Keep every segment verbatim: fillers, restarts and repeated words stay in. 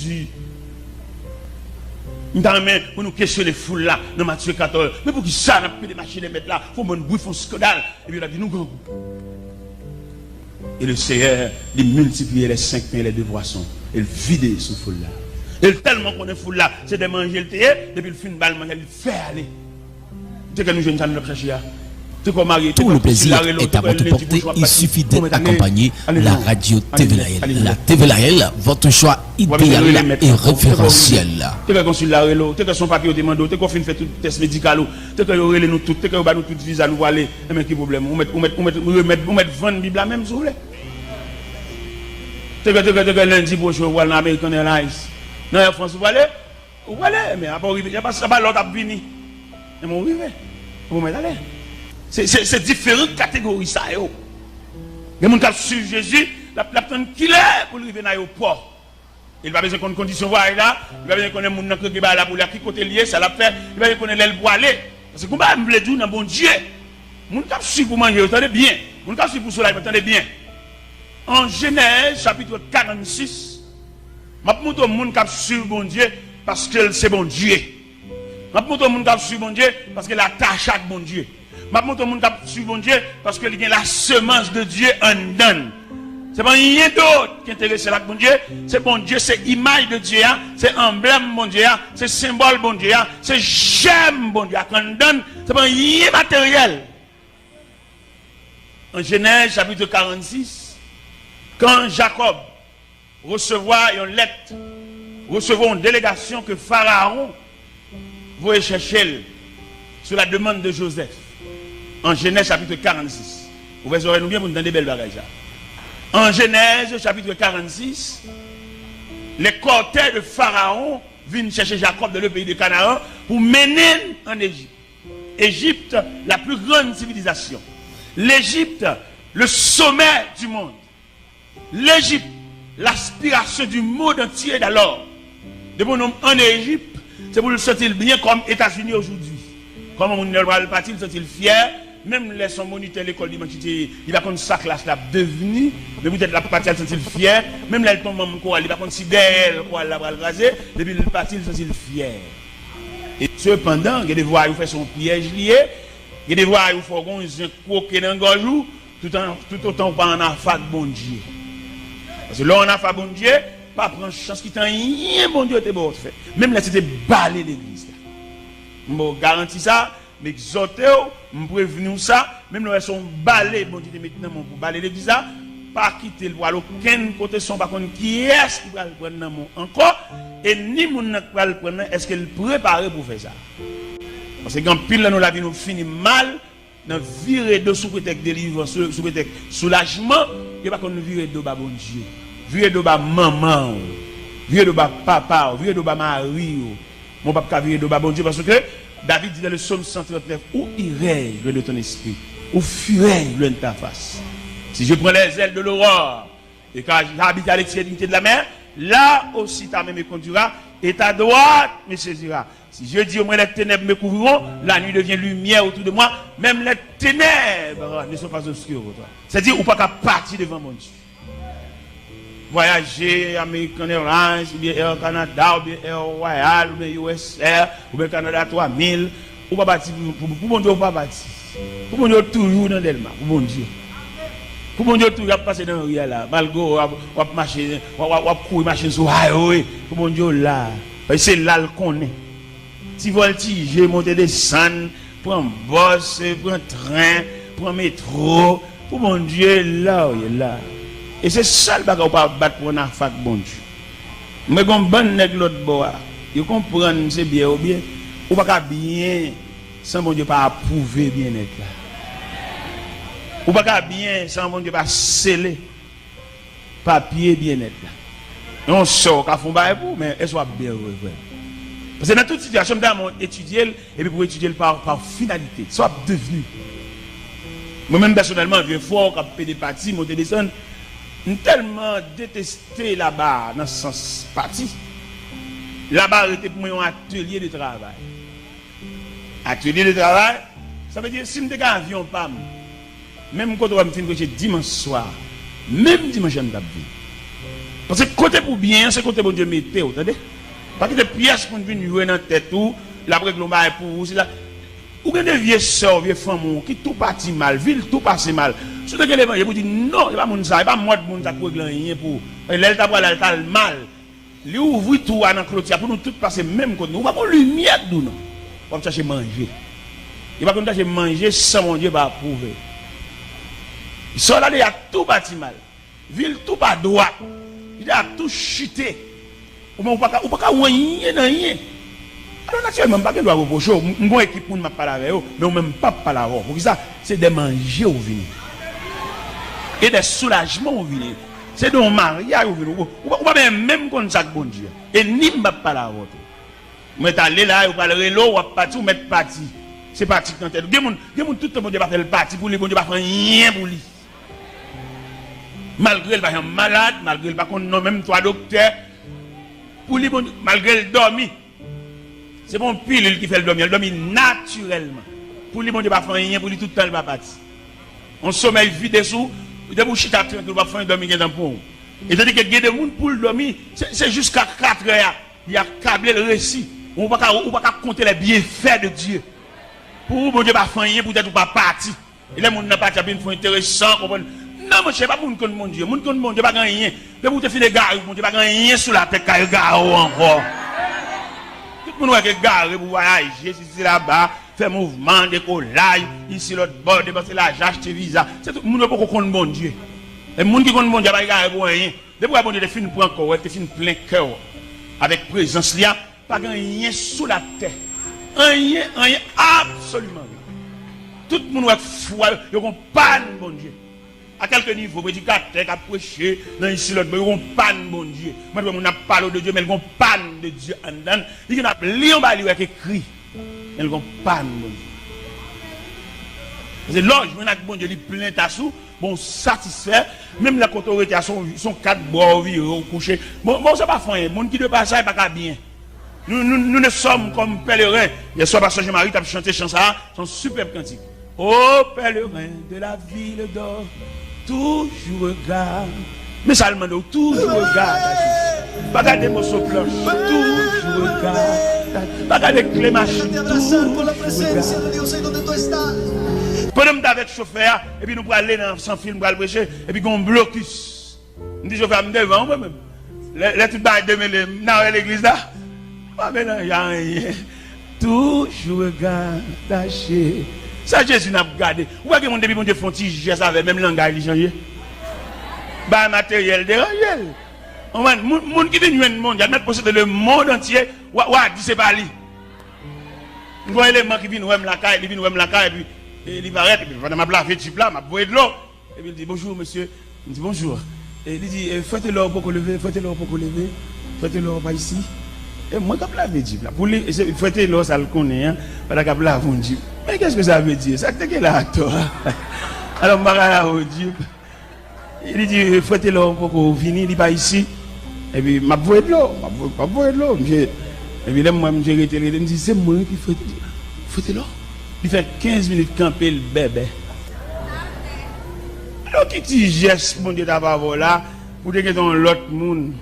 Jezi. M ta renmen pou nou kesyone foul la nan Matye katòz. Men poukisa n ap pede mache dèyè Mèt la, fè yon bann bri, fè yon eskandal, epi l ap di nou grangou? E le Seyè, li miltipliye les cinq pains et les deux poissons. E l vide sou foul la. E l tèlman konnen foul la, se de manje l te ye, depi l fin ba l manje, li fè ale. Te kè nou jwenn sa nou t ap chache a. Te kè w marye, te kè w konsil la rele w, te kè w lendi bouch w ap pati. Konbyen ane? Ane non. Ane non. Ane non. Ane non. La T V Layèl, votre choix idéal et référentiel. Te kè konsil la rele w, te kè se yon papye yo te mande w, te kè w fin fè tout tès medikal ou, te kè yo rele nou tout, te kè yo ba nou tout viza nou prale. Enben ki pwoblèm ou? Ou mèt, ou mèt, ou mèt, ou mèt, ou mèt vann Bib la menm si w vle. Te kè, te kè, te kè lendi pwochen ou pral nan American Airlines. Nan Air France ou prale? Ou prale, men apa w rive, apa, apa lòt ap vini. Enben ou rive. Enben ou mèt ale. Se, se, se diferan kategori sa yo. Gen moun k ap swiv Jezi, l ap, l ap tann kilè pou l rive nan ayewopò. E l pa bezwen konn kondisyon vwayaj la, li pa bezwen konnen moun nan k regle bagay la pou li a ki kote l ye, sa l ap fè, li pa bezwen konnen lè l pwale. Paske gon bagay m vle di w nan Bondye, moun k ap swiv pou manje yo, tande byen. Moun k ap swiv pou solaj mwen, tande byen. An Jenèz chapit karannsis, m ap montre w moun k ap swiv Bondye paske l se Bondye. M ap montre w moun k ap swiv Bondye paske l atache ak Bondye. M ap montre w moun k ap swiv Bondye paske li gen la semence de Dieu anndan l. Se pa anyen dòt ki enterese l ak Bondye, se Bondye, se imaj de Dye a, se anblèm Bondye a, se senbòl Bondye a, se jèm Bondye a k anndan l, se pa anyen materyèl. En Genèse chapitre quarante-six, quand Jacob recevwa yon lèt, resevwa yon delegasyon ke Farawon voye chèche l sou la demande de Joseph. An Jenèz chapit karannsis. Ouvè zòrèy nou byen pou n tande bèl bagay sa. An Jenèz chapit karannsis, les cortèges de Pharaon vin chèche Jakòb dans le pays de Canaan pou mennen l an Ejip. Égypte, la plus grande civilisation. L'Égypte, le sommet du monde. Lejip, l'aspiration du monde entier d'alors. Depi yon nonm ann Ejip, se pou l santi l byen kòm Etazini aujourd'hui. Kòman moun lè l pral pati, l santi l fyè. Menm lè se yon monitè lekòl dimanch li te ye, li pa konn sa klas la ap devni, men poutèt l ap pati a, l santi l fyè. Menm lè l te yon manm koral, li pa konn si dèyè l koral la pral kraze. Depi l pati, l santi l fyè. E sepandan, gen de vwayou fè se yon pyèj li ye. Gen de vwayou fè w gen yon zen kwoke nan gòj ou. Toutan, toutotan w pa ann afa ak Bondye. Paske lè w ann afa Bondye, pa pran chans kite anyen Bondye te ba w fè. Menm lè se te bale legliz la. M ba w garanti sa, m egzòte w, m prevni w sa, menm lè w wè se yon bale Bondye te met nan men w pou bale legliz la, pa kite l pou al okenn kote san w pa konn kiyès ki pral pran nan men w ankò, e ni moun nan k pral pran nan, èske l prepare pou fè sa? Paske gen anpil nan nou lavi nou fini mal, nan vire do sou pretèks delivrans, sou, sou pretèks soulajman, yo pa konn vire do ba Bondye. Vire do ba manman w, vire do ba papa w, vire do ba mari w. Men w p ap ka vire do ba Bondye paske David di dans le psaume cent trente-neuf, où irai-je loin de ton esprit? Où fuirai-je loin de ta face? Si je prends les ailes de l'aurore, et que j'habite à l'extrémité de la mer, là aussi ta main me conduira, et ta droite me saisira. Si je dis au moins les ténèbres me couvriront, la nuit devient lumière autour de moi, même les ténèbres ne sont pas obscures pour toi. Sètadi, ou pa ka pati devan Bondye. Vwayaje American Airlines, oubyen Air Canada, oubyen Air Royal, oubyen U S Air, oubyen Canada twa mil, ou pa pati pou, pou, pou Bondye, ou pa pati. Pou Bondye, ou toujou nan Dèlma, pou Bondye. Pou Bondye, ou toujou ap pase nan ri a la, malgre w ap, w ap mache, w ap, w ap, w ap kouri machin sou highway, pou Bondye, ou la. Paske se la l konnen. Ti vòltije, monte desann, pran bòs, pran tren, pran metwo, pou Bondye, la w ye la. E se sèl bagay ou pa bat pou ann afa ak Bondye. Mwen gen yon bann nèg lòt bò a, yo konprann se byen yo byen. Ou pa ka byen san Bondye pa apwouve byennèt la. Ou pa ka byen san Bondye pa sele papye byennèt la. Yon sè w ka fè yon bagay pou ou, men èske w ap byen vre, vre? Paske nan tout sitiyasyon, m ta renmen w etidye l, epi pou w etidye l pa, pa finalite. Sa w ap devni. Mwen menm pèsonèlman, vye fwa w k ap pede pati, monte desann, m tèlman deteste laba a nan sans pati. Laba a rete pou mwen yon atelye de travay. Atelye de travay, sa vle di, si m te gen avyon pa m, menm kote w wè m fin preche dimanch swa, menm dimanch la m t ap vini. Paske kote pou byen an, se kote Bondye mete w, tande? Pa kite pyès moun vin jwe nan tèt ou, l ap regle yon bagay pou ou, se sa. Ou gen de vye sè w, vye fanmi w, ki tou pati mal, vi l tou pase mal. Si w te gen levanjil, pou di, "Non, e pa moun sa, e pa mòd moun sa k regle anyen pou ou." Lè l ta pral la, l t al mal. Li ouvri twou a nan kloti a pou nou tout pase menm kote nou. Ou pa gon limyè k di w non. W ap chache manje. E pa konn chache manje san Bondye pa apwouve. Sè w la deja tou pati mal. Vi l tou pa dwat. Li deja tou chite. Ou menm ou pa ka, ou pa ka wè anyen nan anyen. Alò natirèlman, m pa gen dwa repwoche w. M, m gon ekip moun m ap pale avè yo, men ou menm m p ap pale avè w. Poukisa? Se de manje ou vini. E de soulajman ou vini. Se de yon maryaj ou vini. Ou, ou, ou pa menm, menm konn sa k Bondye. E ni m p ap pale avè w tou. Mwen t ale la, yo pral rele w, w ap pati, ou mèt pati. Se pati k nan tèt ou. Gen moun, gen moun tout tan Bondye pa fè l pati pou li, Bondye pa fè anyen pou li. Malgre l pa janm malad, malgre l pa konn non menm twa doktè, pou li, Bondye, malgre l dòmi, se pa yon pilil ki fè l dòmi, l dòmi natirèlman. Pou li, Bondye pa fè anyen pou li tout tan l pa pati. Yon somèy vide sou ou, depi w chita trankil, w p ap fè anyen, dòmi gentan pran w. E tandike gen de moun pou l dòmi, se, se jiska katrè a, li akable, l resi. Ou pa ka, ou pa ka konte les bienfaits de Dieu. Pou ou, Bondye pa fè anyen, poutèt ou pa pati. E lè moun nan pati ap vin fè w enteresan, konprann. Non, monchè, pa moun konn Bondye. Moun konn Bondye pa gen anyen. Depi w te fin egare, Bondye pa gen anyen sou latè k ka egare w ankò. Tout moun wè k egare pou vwayaje, sisi laba, fè mouvman, dekolay, isi lòt bò, depanse lajan, achte viza. Se tout moun yo poko konn Bondye. E moun ki konn Bondye ap egare pou anyen. Depi w wè Bondye te fin pran kò w, te fin plen kè w avèk prezans li a, pa gen anyen sou latè. Anyen, anyen, absoliman anyen. Tout moun wè k fou a, yo gon pàn Bondye. A kèlke nivo, predikatè k ap preche nan isi lòt bò, yo gon pàn Bondye. Mwen t wè moun ap pale de Dye, men l gon pàn de Dye anndan l. Li gen ap li yon bagay, li wè k ekri, men l gon pàn Bondye. Paske lè w jwenn ak Bondye, li plen tas ou, bon, w satisfè, menm lè kote w rete a, se yon, se yon kat bò w vire, w kouche. Bon, bon, sa pa fè anyen. Moun ki de pasaj pa ka byen. Nous, nous, nous ne sommes comme pèlerins. Yè swa, pastè Jean-Marie t ap chante chan sa a, se yon sipèb kantik. Ô pèlerin de la ville d'or, toujours regarde. Men sa l mande w, toujours regarde à Jésus. Pa gade moso planch, toujours regarde à Jésus. Pa gade kle machin, toujours regarde. Pandan m t avèk chofè a, epi nou prale nan Sanfil, m pral preche, epi gen yon blokis. M di chofè a, "M devan w mwen menm." Lè, lè tout bagay demele, m nan legliz la. M pa melanje anyen. Toujours regarde à Jésus. Sa Jezi n ap gade. Ou wè gen moun depi Bondye fè yon ti jès avè l, menm langaj li chanje. Bagay materyèl deranje l. Konprann? Moun, moun ki vin jwenn Bondye, admèt posede le monde entier, w a, w a di se pa li. M gen yon eleman ki vin wè m lakay, li vin wè m lakay, epi e, li parèt, epi pandan m ap lave jip la, m ap voye dlo. Epi l di, "Bonjour, monsieur." M di, "Bonjour." E li di, "E, frè Telor poko leve, frè Telor poko leve, frè Telor pa isi." E mwen k ap lave jip la. Pou li, se frè Telor sa l konnen an, pandan k ap lave yon jip. Men qu'est-ce que ça veut dire? Sa k te gen la atò a? Alò, m pa ka lave yon jip. Li di, "Frè Telor poko vini, li pa isi." Epi m ap voye dlo, m ap vo-, m ap voye dlo, misye. Epi lè m wè misye rete, rete, m di, "Se mwen ki frè, frè Telor?" Li fè kenz minit kanpe, l bèbè. Alò, ki ti jès Bondye ta va ba w la, ou te gentan yon lòt moun,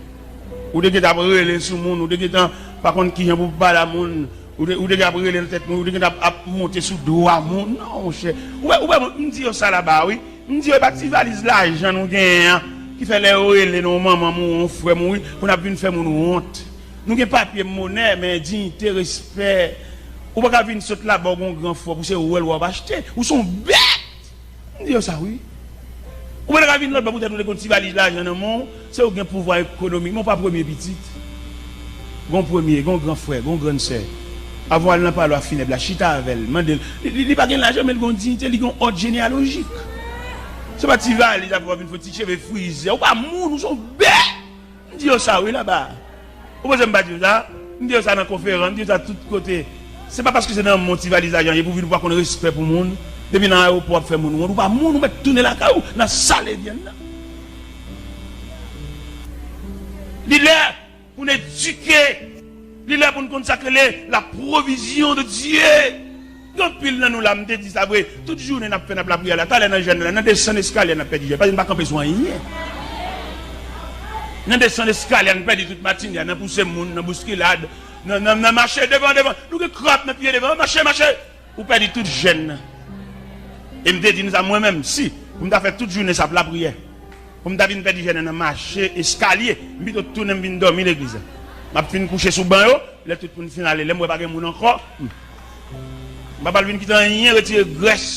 ou te gentan ap rele sou moun, ou te gentan pa konn kijan pou pale a moun, ou te, ou te gentan ap rele nan tèt moun, ou te gentan ap, ap monte sou do a moun. Non, monchè. Ou wè, ou wè, m di yo sa laba, wi. M di yo, e pa ti valiz lajan nou genyen an ki fè lè yo rele nou, manman mouri, yon frè mouri, pou n ap vin fè moun wont. Nou gen papye monè, men diyite, respè. Ou pa ka vin sot laba, w gen yon gran frè, pou se wèl w ap achte. Ou se yon bèt! M di yo sa, wi. Ou pa ta ka vin lòt bò poutèt ou te gen yon ti valiz lajan nan men w, se ou gen pouvwa ekonomik, men ou pa premye pitit. Gon premye, gon gran frè, gon grann sè. Avan w al nan palwa finèb la, chita avè l, mande l. Li, li, li pa gen lajan, men l gon diyite, li gon òd jeneyalojik. Se pa ti valiz ap vin fè ti cheve frize. Ou pa moun, ou se yon bèt! M di yo sa, wi, laba. Ou panse m pa di yo sa? M di yo sa nan konferans, m di yo sa tout kote. Se pa paske se nan men w ti valiz lajan ye pou vin ou pa konn respè pou moun. Depi nan ayewopò w ap fè moun wont, ou pa moun, ou mèt tounen lakay ou nan sale vyann nan. Li lè pou n edike. Li lè pou n konn sa k rele la provision de Dieu. Gen anpil nan nou la, m te di sa vre, tout jounen n ap fè, n ap lapriyè la, talè nan jèn la, nan desann eskalye n ap pèdi jèn, paske n pa kanpe sou anyen. Nan desann eskalye a, nou pèdi tout matini a, nan pouse moun, nan bouskilad, nan, nan, nan mache devan, devan. Nou gen krab nan pye devan, mache, mache. Ou pèdi tout jèn nan. E m te di nou sa, mwen menm, si pou m ta fè tout jounen sa pou lapriyè, pou m ta vin pèdi jèn nan nan mache eskalye, m pito tounen m vin dòmi legliz la. M ap fin kouche sou ban yo, lè tout moun fin ale, lè m wè pa gen moun ankò, m pa pral vin kite anyen retire grès.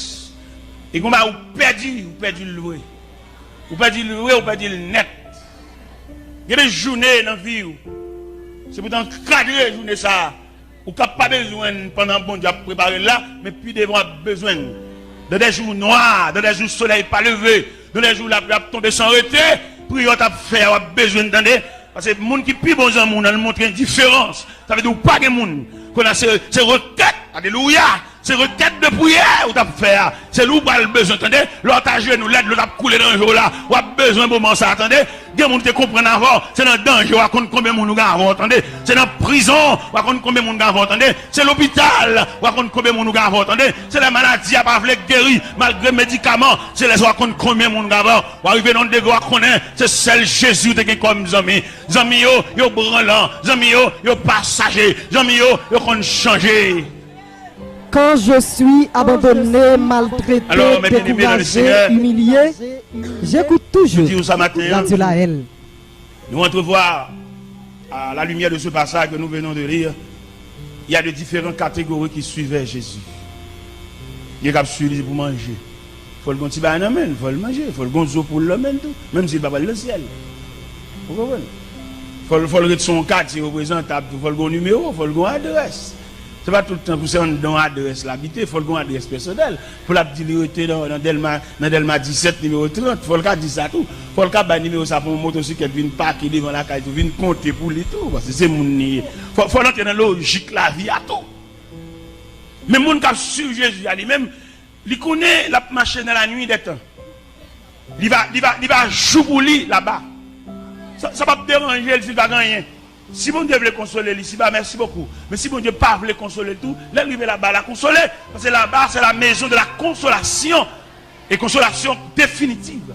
E konba ou pèdi, ou pèdi l vre. Ou pèdi l vre, ou pèdi l nèt. Gen de jounen nan vi w, se pou t ankadre jounen sa a. Ou ka pa bezwen l pandan Bondye ap prepare l la, men pi devan w ap bezwen l. Dans des jours noirs, dans des jours soleil pa leve, dans des jours lapli ap tonbe san rete, priyè w t ap fè a w ap bezwen l tande. Paske moun ki pi bon zanmi w nan l montre endiferans. Sa vle di ou pa gen moun. Kounye a se, se rekèt, alelouya, se rekèt de priyè ou t ap fè a. Se li w pral bezwen, tande. Lè w t ajenou lè dlo t ap koule nan je w la, w ap bezwen moman sa a, tande. Gen moun ki te konprann avè w, se nan danje w a konn konbyen moun ou gen avè w, tande. Se nan prizon w a konn konbyen moun gen avè w, tande. Se lopital w a konn konbyen moun ou gen avè w, tande. Se lè maladi a pa vle geri malgre medikaman, se lè sa w a konn konbyen moun gen avè w. W a rive nan yon degre w a konnen se sèl Jezi ou te gen kòm zanmi. Zanmi yo, yo branlan. Zanmi yo, yo pasaje. Zanmi yo, yo konn chanje. Quand je suis abandonné, maltraité, découragé, humilié, j'écoute toujours Radio Lael. Nous entrevoir, à la lumière de ce passage que nous venons de lire, il y a de différentes catégories qui suivaient Jésus. Gen k ap swiv li pou manje. Fò l gen yon ti bagay nan men l, fò l manje, fò l gen yon zo pou l nan men l tou, menm si l pa pral nan syèl. Ou konprann? Fò l, fò l ret sou yon katye reprezantab tou, fò l gen yon nimewo, fò l gen yon adrès. Se pa tout tan pou se anndan yon adrès l abite, fò l gen yon adrès pèsonèl. Pou l ap di li rete nan, nan Dèlma, nan Dèlma disèt, nimewo trant, fò l ka di sa tou. Fò l ka bay nimewo sa pou yon motosiklèt vin pake devan lakay tou, vin konte pou li tou, paske se moun li ye. Fò, fò l antre nan lojik lavi a tou. Men moun k ap swiv Jezi a, li menm, li konnen l ap mache nan lannuit dè tan. Li va, li va, li va jou pou li laba. Sa, sa p ap deranje l si l pa gen anyen. Si Bondye vle konsole li, si pa, mèsi bokou. Men si Bondye pa vle konsole l tou, lè l rive laba, l a konsole. Paske laba, c'est la maison de la consolation. E konsolasyon definitiv.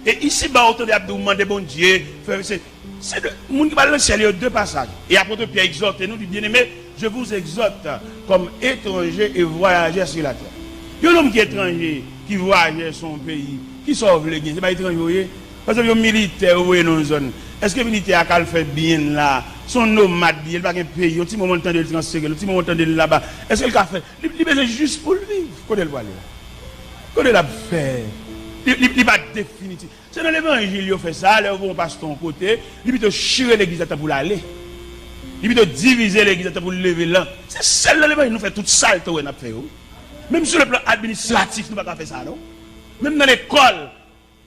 E isiba, ou tande y ap di w mande Bondye, fè, se, se de, moun ki pral nan syèl yo, de pasaj. E apot Pyè egzòte nou, li, Bien-aimés, je vous exhorte comme étrangers et voyageurs sur la terre. Yon nonm ki etranje, ki vwayajè sou yon peyi, kisa w vle gen? Se pa etranje w ye? Pa egzanp, yon militè, yo voye nan yon zòn. Èske militè a ka al fè byen l la? Se yon nomad li ye, li pa gen peyi. Yon ti moman l tande l transfere, yon ti moman l tande l laba. Èske l ka fè? Li, li bezwen jis pou l viv. Kote l prale la? Kote l ap fè? Li, li, li pa definitif. Se nan levanjil yo fè sa, lè yo voye yon pastè yon kote, li pito chire legliz la tanpou l ale. Li pito divize legliz la tanpou l leve l. Se sèl nan levanjil nou fè tout salte w wè n ap fè yo. Menm sou le plan administratif, nou pa ka fè sa, non. Menm nan lekòl,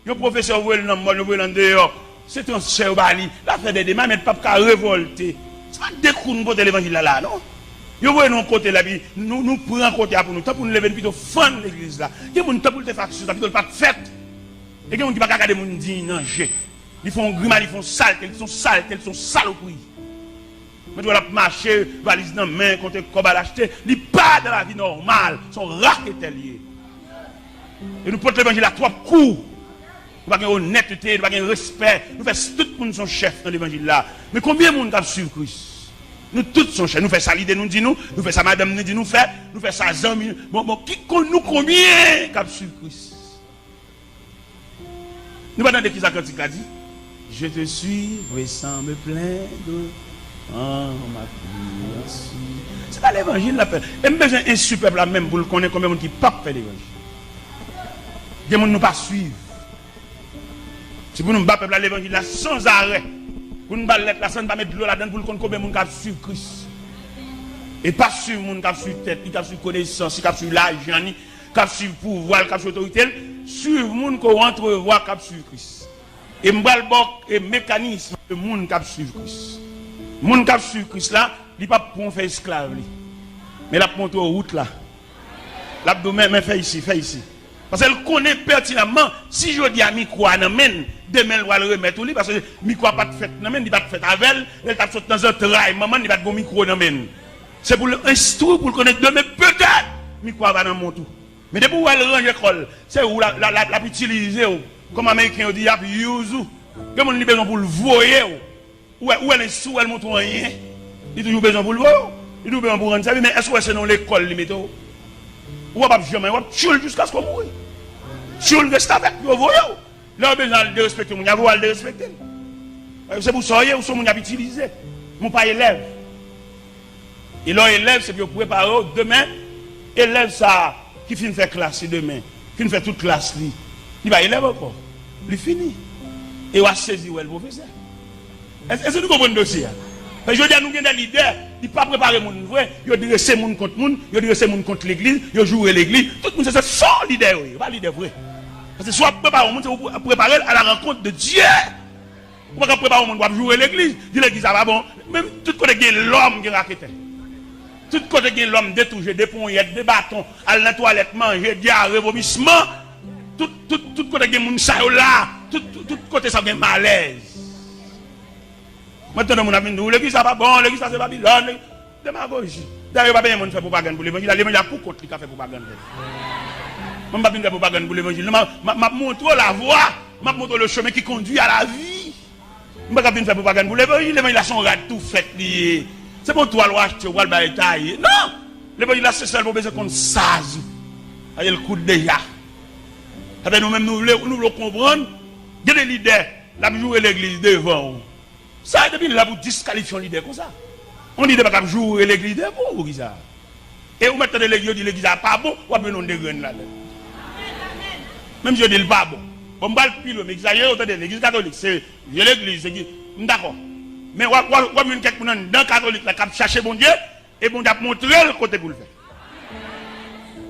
yon pwofesè yo voye l nan mòn, yo voye l andeyò. Se transfè yo ba li. L ap fè dè demay, men l p ap ka revòlte. Se pa de kou nou pote levanjil la la, non. Yo voye nou yon kote la, epi nou, nou pran kote a pou nou. Tanpou nou leve, nou pito fann legliz la. Gen moun, tanpou l te fè aksyon sa, pito l pa t fèt. E gen moun ki pa ka gade moun diy nan je. Li fè yon grimas, li fè yon salte, li se yon salte, li se yon salopri. Mwen di w l ap mache, valiz nan men, konte kòb al achte. Li pa dans la vie normale, se yon raketè li ye. E nou pot levanjil la twòp kou. Nou pa gen onètete, nou pa gen respè. Nou fè s-, tout moun se yon chèf nan levanjil la. Men konbyen moun k ap swiv Kris? Nou tout se yon chèf. Nou fè sa lidè nou di nou, nou fè sa madanm nou di nou fè, nou fè sa zanmi nou. Bon, bon, ki kon-, nou konbyen k ap swiv Kris? Nou pa tande kisa kantik la di? Je te suis, sans me plaindre, en ma prière. Se pa levanjil l ap fè. E m bezwen enstwi pèp la menm pou l konnen konbyen moun ki p ap fè levanjil. Gen moun nou pa swiv. Se pou nou ba pèp la levanjil la sanzarè. Pou n ba l lèt la san n pa met dlo ladan l pou l konn konbyen moun k ap swiv Kris. E pa swiv moun k ap swiv tèt li, k ap swiv konesans li, k ap swiv lajan li, k ap swiv pouvwa l, k ap swiv otorite l. Swiv moun ke w antrevwa k ap swiv Kris. E m pral ba w, e, mekanis de moun k ap swiv Kris. Moun k ap swiv Kris la, li p ap pran w fè esklav li. Men l ap montre w wout la. L ap di w, men, men fè isi, fè isi. Paske l konnen pètinamman, si jodi a mikwo a nan men l, demen l pral remèt ou li, paske mikwo a pa t fèt nan men l, li pa t fèt avè l, lè l t ap sot nan zantray manman l, li pa t gen mikwo nan men l. Se pou l enstwi w, pou l konnen demen, petèt, mikwo a va nan mont ou. Men depi w wè l ranje kò l, se ou l ap, l ap, l ap itilize w. Kòm Ameriken yo di, y ap use ou. Gen moun li bezwen pou l voye w. Ou wè, ou wè, si w wè l montre w anyen, li toujou bezwen pou l voye w. Li toujou bezwen pou w rann sèvis, men èske w wè se nan yon lekòl li mete w? Ou wè w p ap janm anyen, w ap tchoul jiskaske w mouri. Tchoul restavèk pou yo voye w. Lè yo bezwen al derespekte moun, y ap voye w al derespekte l. Se pou sa w ye, ou se yon moun y ap itilize. Men w pa elèv. E lè w elèv, se pou yo prepare w demen. Elèv sa a ki fin fè klas li demen, fin fè tout klas li, li pa elèv ankò. Li fini. E w a sezi wè l pwofesè. Èske, èske nou konprann dosye a? Paske jodi a nou gen de lidè, li pa prepare moun vre, yo drese moun kont moun, yo drese moun kont legliz, yo joure legliz. Tout moun se, se fo lidè yo ye, yo pa lidè vre. Paske si w ap prepare yon moun, se pou w prepare l à la rencontre de Dieu. Ou pa ka prepare yon moun pou ap joure legliz, di legliz la pa bon. Menm tout kote gen lòm, gen raketè. Tout kote gen lòm, de touje, de ponyèt, de baton, al nan twalèt, manje, dyare, vomisman. Tout, tout, tout kote gen moun sa yo la. Tout, tout, tout kote sa gen malèz. Mwen tande moun ap vin di w, legliz sa pa bon, legliz sa se Babilòn. Demagoji. Dayè, yo pa bezwen moun fè pwopagann pou levanjil la. Levanjil la pou kont li ka fè pwopagann pou li. Mwen, m pa vin fè pwopagann pou levanjil. Non, m ap, m ap, m ap montre w lavwa. M ap montre w le chemin qui conduit à la vie. M pa ka vin fè pwopagann pou levanjil. Levanjil la se yon rad tou fèt li ye. Se pa yon twal w achte, w pral bay taye. Non! Levanjil la se sèl pou w bezwen konn saz ou. Sa vle l kout deja. Sa fè nou menm nou vle, nou vle w konprann. Gen de lidè, l ap joure legliz devan w. Sa depi lè pou diskalifye yon lidè konsa. Yon lidè pa kab joure legliz devan w, poukisa? E ou mèt tande legliz, yo di legliz la pa bon, w ap jwenn yon de grenn ladan l. Menm si yo di l pa bon. Bon, m pral pi lwen, m egzajere, ou tande legliz katolik, se vye legliz, se ki, m dakò. Men w ap, w ap, w ap jwenn kèk moun anndan katolik la k ap chache Bondye, e Bondye ap montre l kote pou l fè.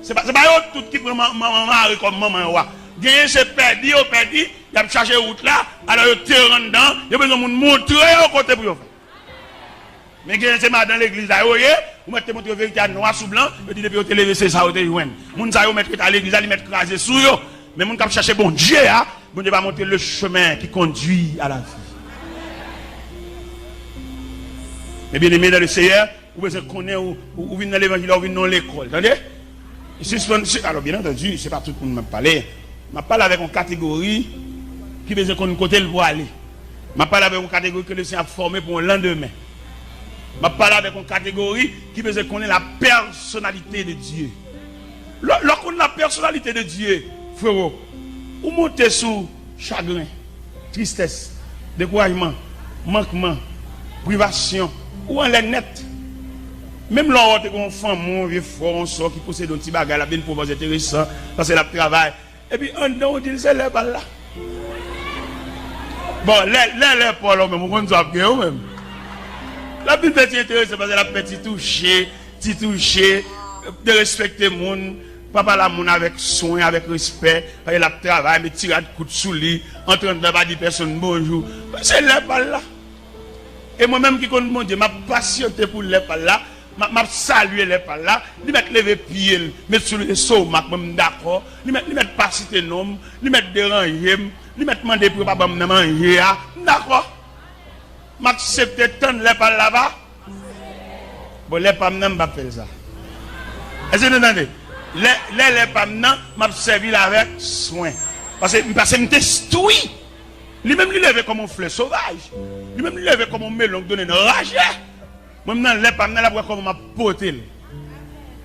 Se pa, se pa yo tout ki pran man-, manman mare kòm manman yo a. Genyen se pèdi yo pèdi, y ap chache wout la, alò yo te anndan, yo bezwen moun montre yo kote pou yo fè. Men genyen se madan legliz la yo ye, ou mèt te montre yo verite a nwa sou blan, yo di depi yo te leve se sa yo te jwenn. Moun sa yo mèt ret a legliz la, li mèt kraze sou yo. Men moun k ap chache Bondye a, Bondye va montre le chemin qui conduit à la vie. Mes bien-aimés dans le Seigneur, ou bezwen konnen ou, ou, ou vin nan levanjil la, ou vin nan yon lekòl, tande? Sispann, si, alò, byen antandi, se pa tout moun m ap pale. M ap pale avèk yon kategori ki bezwen konn kote l pou ale. M ap pale avèk yon kategori ke le Senyè ap fòme pou yon landemen. M ap pale avèk yon kategori ki bezwen konnen la personnalité de Dieu. Lè, lè w konn la personnalité de Dieu, frewo, ou monte sou chagren, tristès, dekourajman, mankman, privasyon, ou anlè nèt. Menm lè w te gen yon fanmi, yon vye frè, yon sè ki posede yon ti bagay, l ap vin pran bòz enteresan, paske l ap travay. Epi anndan w di l se lè pa l la. Bon, lè, lè, lè pa w la, ou menm, ou konn sa w ap gen, ou menm. L ap vin fè ti enteresan, paske l ap fè ti touche, ti touche, derespekte moun, pa pale a moun avèk swen, avèk respè, paske l ap travay, met ti rad kout sou li, antre anndan pa di pèsonn bonjou. Se lè pa l la. E mwen menm ki konn Bondye, m ap pasyante pou lè pa l la, m ap, m ap salye lè pa l la, li mèt leve pye l, met sou l estomak, mwen m dakò, li mèt, li mèt pa site non m, li mèt deranje m, li mèt mande pou yo pa ban m nan manje a, m dakò. M aksepte tann lè pa l la pa. Bon, lè pa m nan, m p ap fè l sa. Èske nou tande? Lè, lè, lè pa m nan, m ap sèvi l avèk swen. Paske, paske m te enstwi. Li menm, li leve kòm yon flè sovaj. Li menm, li leve kòm yon melon k donnen nan raje. Mwen, m nan lè pa m nan, l ap wè kòman m ap pote l.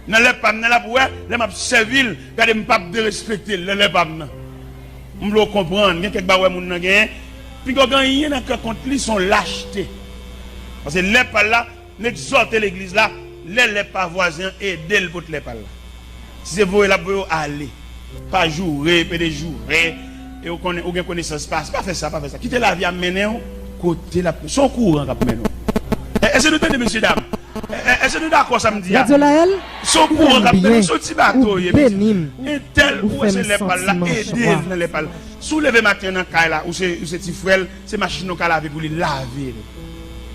Nan lè pa m nan, l ap wè, lè m ap sèvi l, gade m p ap derespekte l, nan lè pa m nan. M vle w konprann, gen kèk bagay w wè moun nan genyen, piga w gen anyen nan kè kont li, se yon lachte. Paske lè pa l la, n egzòte legliz la, lè lè pa vwazen an, ede l pot lè pa l la. Si se voye l ap voye w ale. Pa joure, pede joure. E ou konnen, ou gen konesans pa, pa fè sa, pa fè sa. Kite lavi a mennen w kote l ap, se yon kouran k ap mennen w. È, èske nou tande, mesye dam? È, è, èske nou dakò sa m di a? Radyo Lael, se yon kouran k ap mennen w, se yon ti bato w ye, mesye. Entèl, ou wè se lè pa l la, ede l nan lè pa l la. Si w leve maten an nan kay la, ou se, ou se ti frè l, se machin ou ka lave pou li, lave l.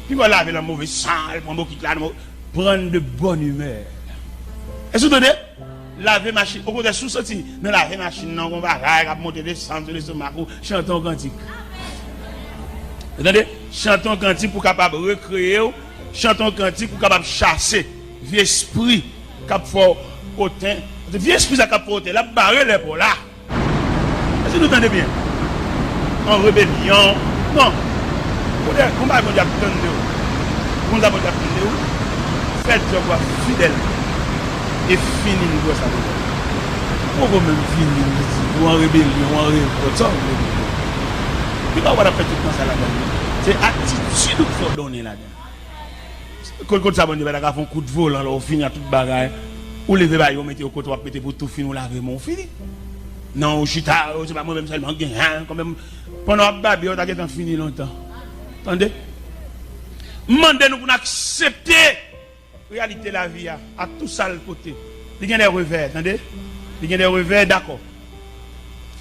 Piga w lave l an move san, al pran bokit la, nan mo-, prendre de bonne humeur. Èske w tande? Lave machin. Okontrè, si w santi nan lave machin nan, gon bagay k ap monte desann sou lestomak ou, chante yon kantik. Ou tande? Chante yon kantik pou w kapab rekreye w. Chante yon kantik pou w kapab chase vye espri k ap fè w oten. Vye espri sa k ap fè w oten, l ap bare lè pa w la. Èske nou tande byen? An rebelyon, Non. Pou de, pou bay Bondye ap tann de ou. Pou konn sa Bondye ap tann de ou, fè djòb ou a fidèlman. E fini n pou wè sa Bondye ap fè. Ou poko menm fini, ou di, ou an rebelyon, ou an revòlt, sa w vle di. Ki pa w ap fè tout tan sa ladan li. Se atitid ou k fè w donnen ladan. Kot, kot sa Bondye pa ta ka fè yon kout volan lè w fini ak tout bagay. Ou leve bay yo mete yo kote w ap mete pou tou fini, ou lave men w fini. Non, ou chita, ou se pa mwen menm sèlman k gen, en, kanmenm. Pandan w ap babye, ou ta gentan fini lontan. Tande? M mande nou pou n aksepte reyalite lavi a, ak tou sa l pote. Li gen de revè, tande? Li gen de revè, dakò.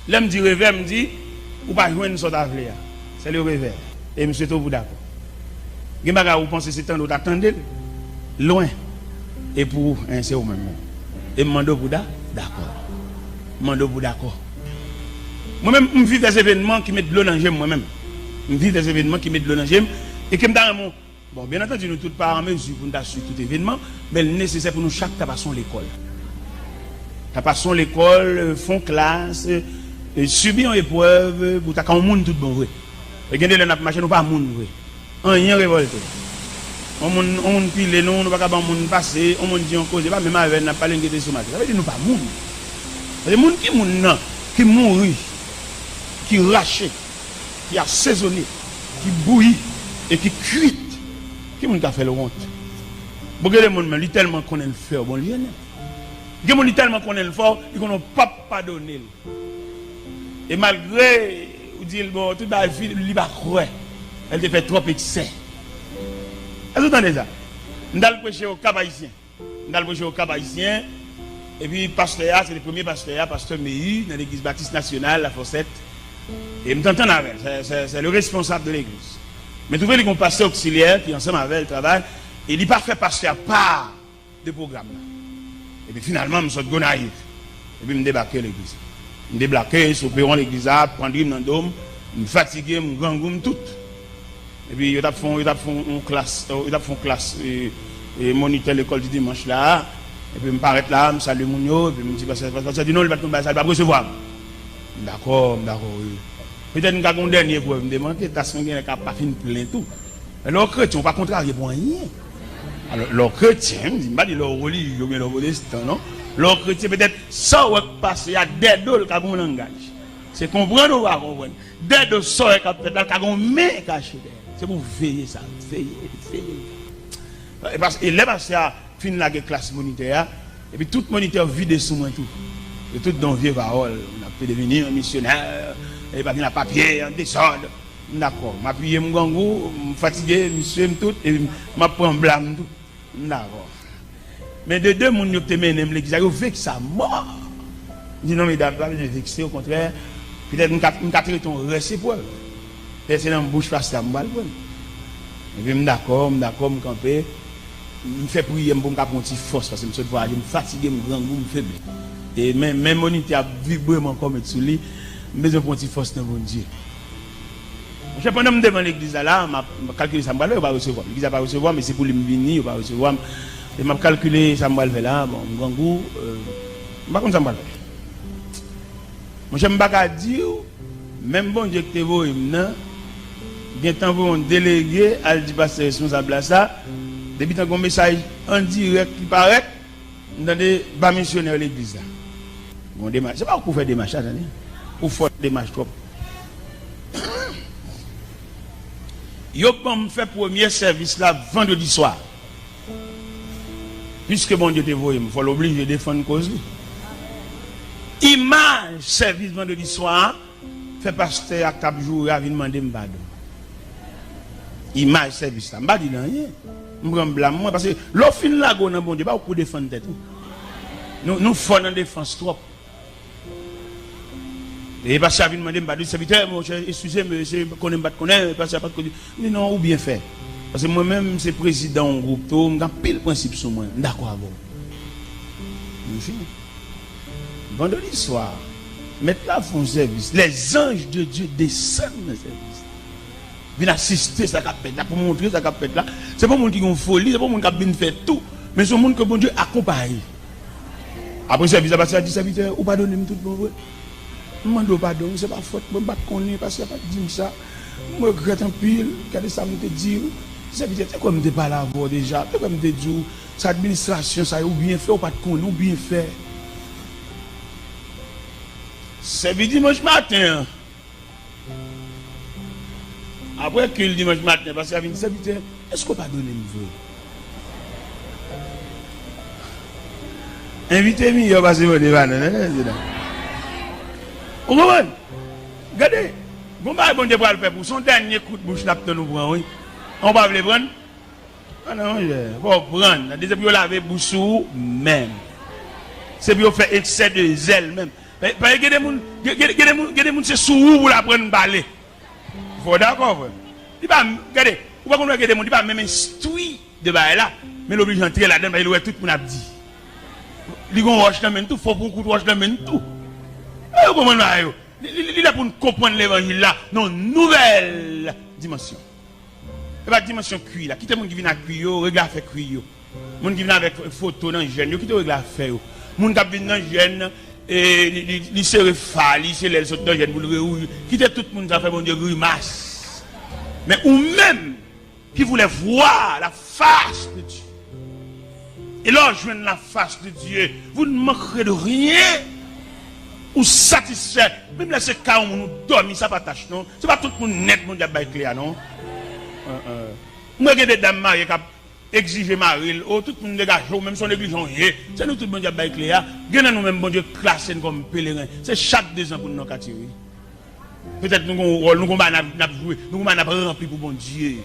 Lè m di revè, m di, ou pa jwenn sa w ta vle a. Se le revè. E m swete w pou dakò. Gen bagay ou panse se tande w ta tande l, lwen. E pou ou, en, se ou menm, menm. E m mande w pou da, dakò. M mande w pou dakò. Mwen menm, m viv de evènman ki met dlo nan je m, mwen menm. M viv de evènman ki met dlo nan je m, e ke m ta renmen, bon, byen antandi, nou tout pa an mezi pou n ta swiv tout evènman, men l nesesè pou nou chak ta pase yon lekòl. Ta pase yon lekòl, euh, fè yon klas, euh, euh, sibi yon eprèv, euh, pou ta ka yon moun tout bon vre. E gen de lè n ap mache, nou pa moun vre. Anyen revòlte. Yon moun, yon moun pile nou, nou pa ka ban yon moun pase, yon moun di yon koze, pa menm avè n, n ap pale, n gen de estomake. Sa vle di nou pa moun. Paske moun ki moun nan, ki mouri, ki rache, ki asezone, ki bouyi e ki kuit, ki moun ka fè l wont? Bon, gen de moun, men li tèlman konnen l fè w, bon, li jennen. Gen moun, li tèlman konnen l fè w, li konnen w p ap padone l. E malgre ou di l, bon, tout bagay fini, li pa kwè. L te fè twòp eksè. Èske w tande sa? M t al preche Okap Ayisyen. M t al preche Okap Ayisyen. Epi pastè a, se te premye pastè a, pastè Meyi, nan legliz Batis Nasyonal, Lafòsèt. E m t antann avè l. Se, se, se le responsab de legliz. Men twouve li gen yon pastè oksilyè ki ansanm avè l travay. E li pa fè pastè a pa de pwogram nan. Epi finalman, m sot Gonayiv. Epi m debake legliz. M deblake sou pewon legliz la, pandri m nan do m, m fatige, m grangou, m tout. Epi yo t ap fè, yo t ap fè yon klas, yo t ap fè yon klas, e, e, monitè lekòl di dimanch la. Epi m parèt la, m salye moun yo, epi m di, pastè, pastè di non, li pa t konn bagay sa, li p ap resevwa m. M dakò, m dakò, wi. Petèt m ka gen yon dènye eprèv m te manke, tas mwen genlè ka pa fin plen tou. Lè w kretyen, ou pa kontrarye pou anyen. Alò, lè w kretyen, m di, m pa di lè w relijye oubyen lè w pwotestan, non. Lè w kretyen, petèt, sa w wè k pase a, dèyè do l ka gen yon langaj. Se konprann ou pa konprann. Dèyè do sa w wè k ap fèt la, ka gen yon men kache dèyè. Se pou w veye sa, veye, veye. E pas-, e lè pastè a fin lage klas monitè a, epi tout monitè yo vide sou mwen tou. Yo tout di yon vye pawòl, n ap deveni yon misyonè, e pa gen papye, an dezòd. M dakò. M apiye, m grangou, m fatige, m swe, m tout, epi m ap pran blam tou. M dakò. Men de de moun yo ki te mennen m legliz la, yo vekse a mò. M di, non, medam, pa bezwen vekse, okontrè, petèt m ka, m ka trete yon rès eprèv. Petèt se nan bouch pastè a m pral pran l. Epi m dakò, m dakò, m kanpe. M fè priyè m pou m ka pran yon ti fòs, paske m sot vwayaje, m fatige, m grangou, m febli. E men, men monitè ap vibre m ankò, met sou li. M bezwen pran yon ti fòs nan Bondye. Monchè, pandan m devan legliz la, la, m ap, m ap kalkile sa m pral fè, yo pa resevwa m. Legliz la pa resevwa m, e se pou li m vini, yo pa resevwa m. E m ap kalkile sa m pral fè la, bon, m grangou, euh, m pa konn sa m pral fè. Monchè, m pa ka di w, menm Bondye ki te voye m nan, gentan voye yon delege al di pastè responsab la sa, depi tankou yon mesaj an dirèk ki parèt, m tande ba misyonè legliz la. Gon demach, se pa ou k pou fè demach la, tande. Ou fò nan demach twòp. Yo ban m fè premye sèvis la vandredi swa. Piske Bondye te voye m, fò l oblije defann koz li. Imaj sèvis vandredi swa a fè pastè a k t ap joure a vin mande m padon. Imaj sèvis la. M pa di l anyen. M pran blam mwen, paske lè w fin lage w nan Bondye, pa ou k pou defann tèt ou. Nou, nou fò nan defans twòp. E pastè a vin mande m padon, sèvitè, monchè, eskize m, se konnen m pa t konnen, pastè a pa t konnen. M di non, ou byen fè. Paske mwen menm, m se prezidan yon gwoup tou, m gen anpil prensip sou mwen, m dakò avè w. M fini. Vandredi swa, mèt la fè yon sèvis. Les anges de Dieu desann nan sèvis la. Vin asiste sa k ap fèt la, pou montre sa k ap fèt la. Se pa moun ki gen yon foli, se pa moun k ap vin fè tou, men se yon moun ke Bondye akonpaye. Apre sèvis la, pastè a di, sèvitè, ou padone m tout bon vre? M mande w padon, se pa fòt mwen, m pa t konnen, pastè a pa t di m sa. M regrèt anpil, gade sa m te di w. Sèvitè, te kwè m te pale avè w deja, te kwè m te di w, sa administrasyon sa yo, ou byen fè, ou pa t konnen, ou byen fè. Sèvi dimanch maten an. Apre kil dimanch maten, pastè a vin, sèvitè, èske w padone m vre? Envite miyò pase mande pa non, non, non, non. Ou konprann? Gade, gon bagay Bondye pral fè pou ou, se yon dènye kout bouch l ap tann ou pran, wi. An, ou pa vle pran? Ah non, monchè, fò w pran. Tande, se pou yo lave bouch sou ou menm. Se pou yo fè eksè de zèl menm. Pa, pa, gen de moun, gen, gen, gen de moun, gen de moun se sou ou pou l aprann pale. Fò w dakò, frè. Li pa, gade, ou pa konn wè gen de moun, li pa menm enstwi de bagay la, men l oblije antre ladan l, paske li wè tout moun ap di. Li gon wòch nan men l tou, fò w pran kout wòch nan men l tou. E, ou konprann bagay yo. Li, li, li, li lè pou n konprann levanjil la nan yon nouvèl dimansyon. E pa dimansyon kwi la. Kite moun ki vin ak kwi yo, regle afè kwi yo. Moun ki vin avèk foto nan jèn yo, kite yo regle afè yo. Moun k ap vin nan jèn, e, li, li, li sere fa li, se lè l sot nan jèn pou l rewouj. Kite tout moun sa fè Bondye grimas. Men ou menm, qui voulait voir la face de Dieu. E lè w jwenn la face de Dieu, vous ne manquerez de rien. Ou satisfè. Menm lè se ka yon moun ou dòmi, sa pa tach non. Se pa tout moun nèt Bondye ap bay kle a non. Mwen gen de dam marye k ap egzije mari l, o, tout moun degaje w, menm si w neglijan w ye. Se nou tout Bondye ap bay kle a. Gen nan nou menm Bondye klase n kòm peleren. Se chak dezan pou n nan katye wi. Petèt nou gon wòl, nou gon bagay n ap, n ap jwe, nou gon bagay n ap ranpli pou Bondye.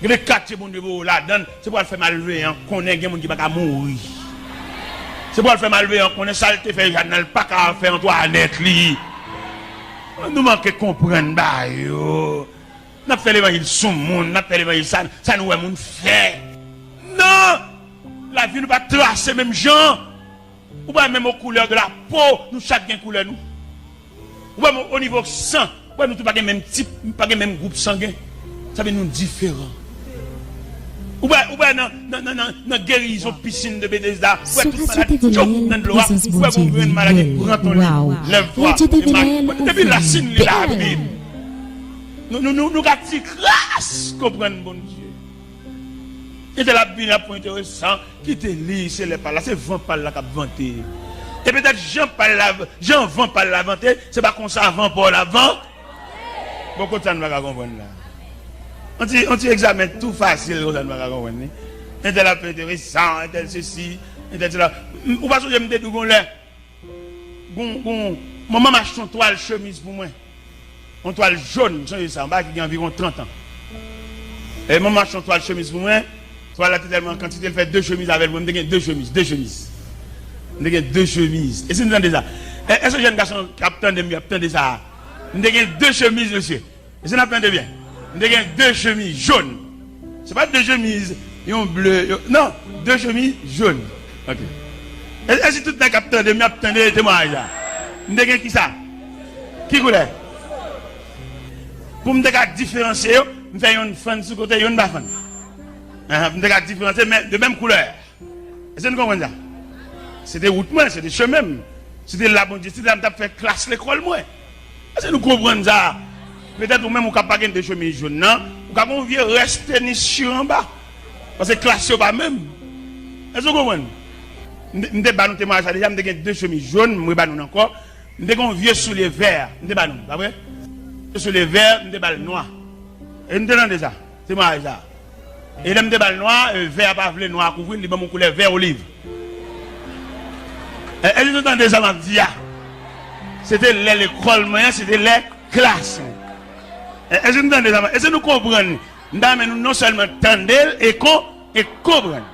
Gen de katye Bondye voye w ladan l, se pou al fè malveyan konnen gen moun ki pa ka mouri. Se pou al fè malveyan konnen sa l te fè Jàn nan, l pa ka fè Antwanèt li. Nou manke konprann bagay yo. N ap fè levanjil sou moun, n ap fè levanjil sa, sa nou wè moun fè. Non! Lavi nou pa trase menm jan. Ou pa menm o couleur de la peau, nou chak gen koulè nou. Ou pa menm o nivo san, ou pa nou tou pa gen menm tip, pa gen menm gwoup sangen. Sa vle di nou diferan. Ou pa, ou pa nan, nan, nan, nan, nan gerizon pisin de Betesda, ou pa tout maladi djòk nan dlo a, ou pa gon grenn maladi pran ton lèv twa. Depi lasin li la, Bib. Nou, nou, nou, nou ka ti kras konprann Bondye. Entèl ap vini, ap fè enteresan, kite li, se lè pa l la, se van pa l la k ap vante. E petèt jan pa l la, jan van pa l la vante, se pa konsa van pa w la van. Bon, kot sa n pa ka konprann la? On ti, on ti egzamen tou fasil konsa n pa ka konprann li. Entèl ap fè enteresan, entèl sesi, entèl sela. M, ou pa sonje m te di w gon lè, gon, gon, manman m achte yon twal chemiz pou mwen. Yon twal jòn, m sonje sa, yon bagay ki gen anviwon trant an. E manman m achte yon twal chemiz pou mwen. Twal la te tèlman an kantite, l fè de chemiz avè l pou mwen. M te gen de chemiz, de chemiz. M te gen de chemiz. E si n tande sa? E, èske jèn gason k ap tande m yo ap tande sa a? M te gen de chemiz, mesye. Èske n ap tande byen? M te gen de chemiz jòn. Se pa de chemiz, yon ble, yon, non, de chemiz jòn. Ok. E, èske tout nèg k ap tande m yo ap tande temwayaj la? M te gen kisa? Ki koulè? Pou m te ka diferansye yo, m fè yonn fann sou kote, yonn pa fann. Ahan, pou m te ka diferansye, men de menm koulè. Èske nou konprann sa? Se te wout mwen, se te chemen m. Se te la Bondye, se te la m t ap fè klas lekòl mwen. Èske nou konprann sa? Petèt ou menm ou ka pa gen de chemiz jòn nan, ou ka gen yon vye rès tenis chire anba. Paske klas yo pa menm. Èske w konprann? M te, m te ba nou temwayaj sa deja, m te gen de chemiz jòn, m reban nou l ankò. M te gen yon vye soulye vè, m te ba nou, pa vre? Vye soulye vè, m te ba l nwa. E m te tande sa, temwayaj sa. E lè m te ba l nwa, e, vè a pa vle nwa a kouvri l, li ban m yon koulè vè oliv. E, èske nou tande sa m ap di a? Se te lè lekòl mwen an, se te lè klas mwen. E, èske nou tande sa m ap, èske nou konprann? M ta renmen nou non sèlman tande l e kon, e konprann.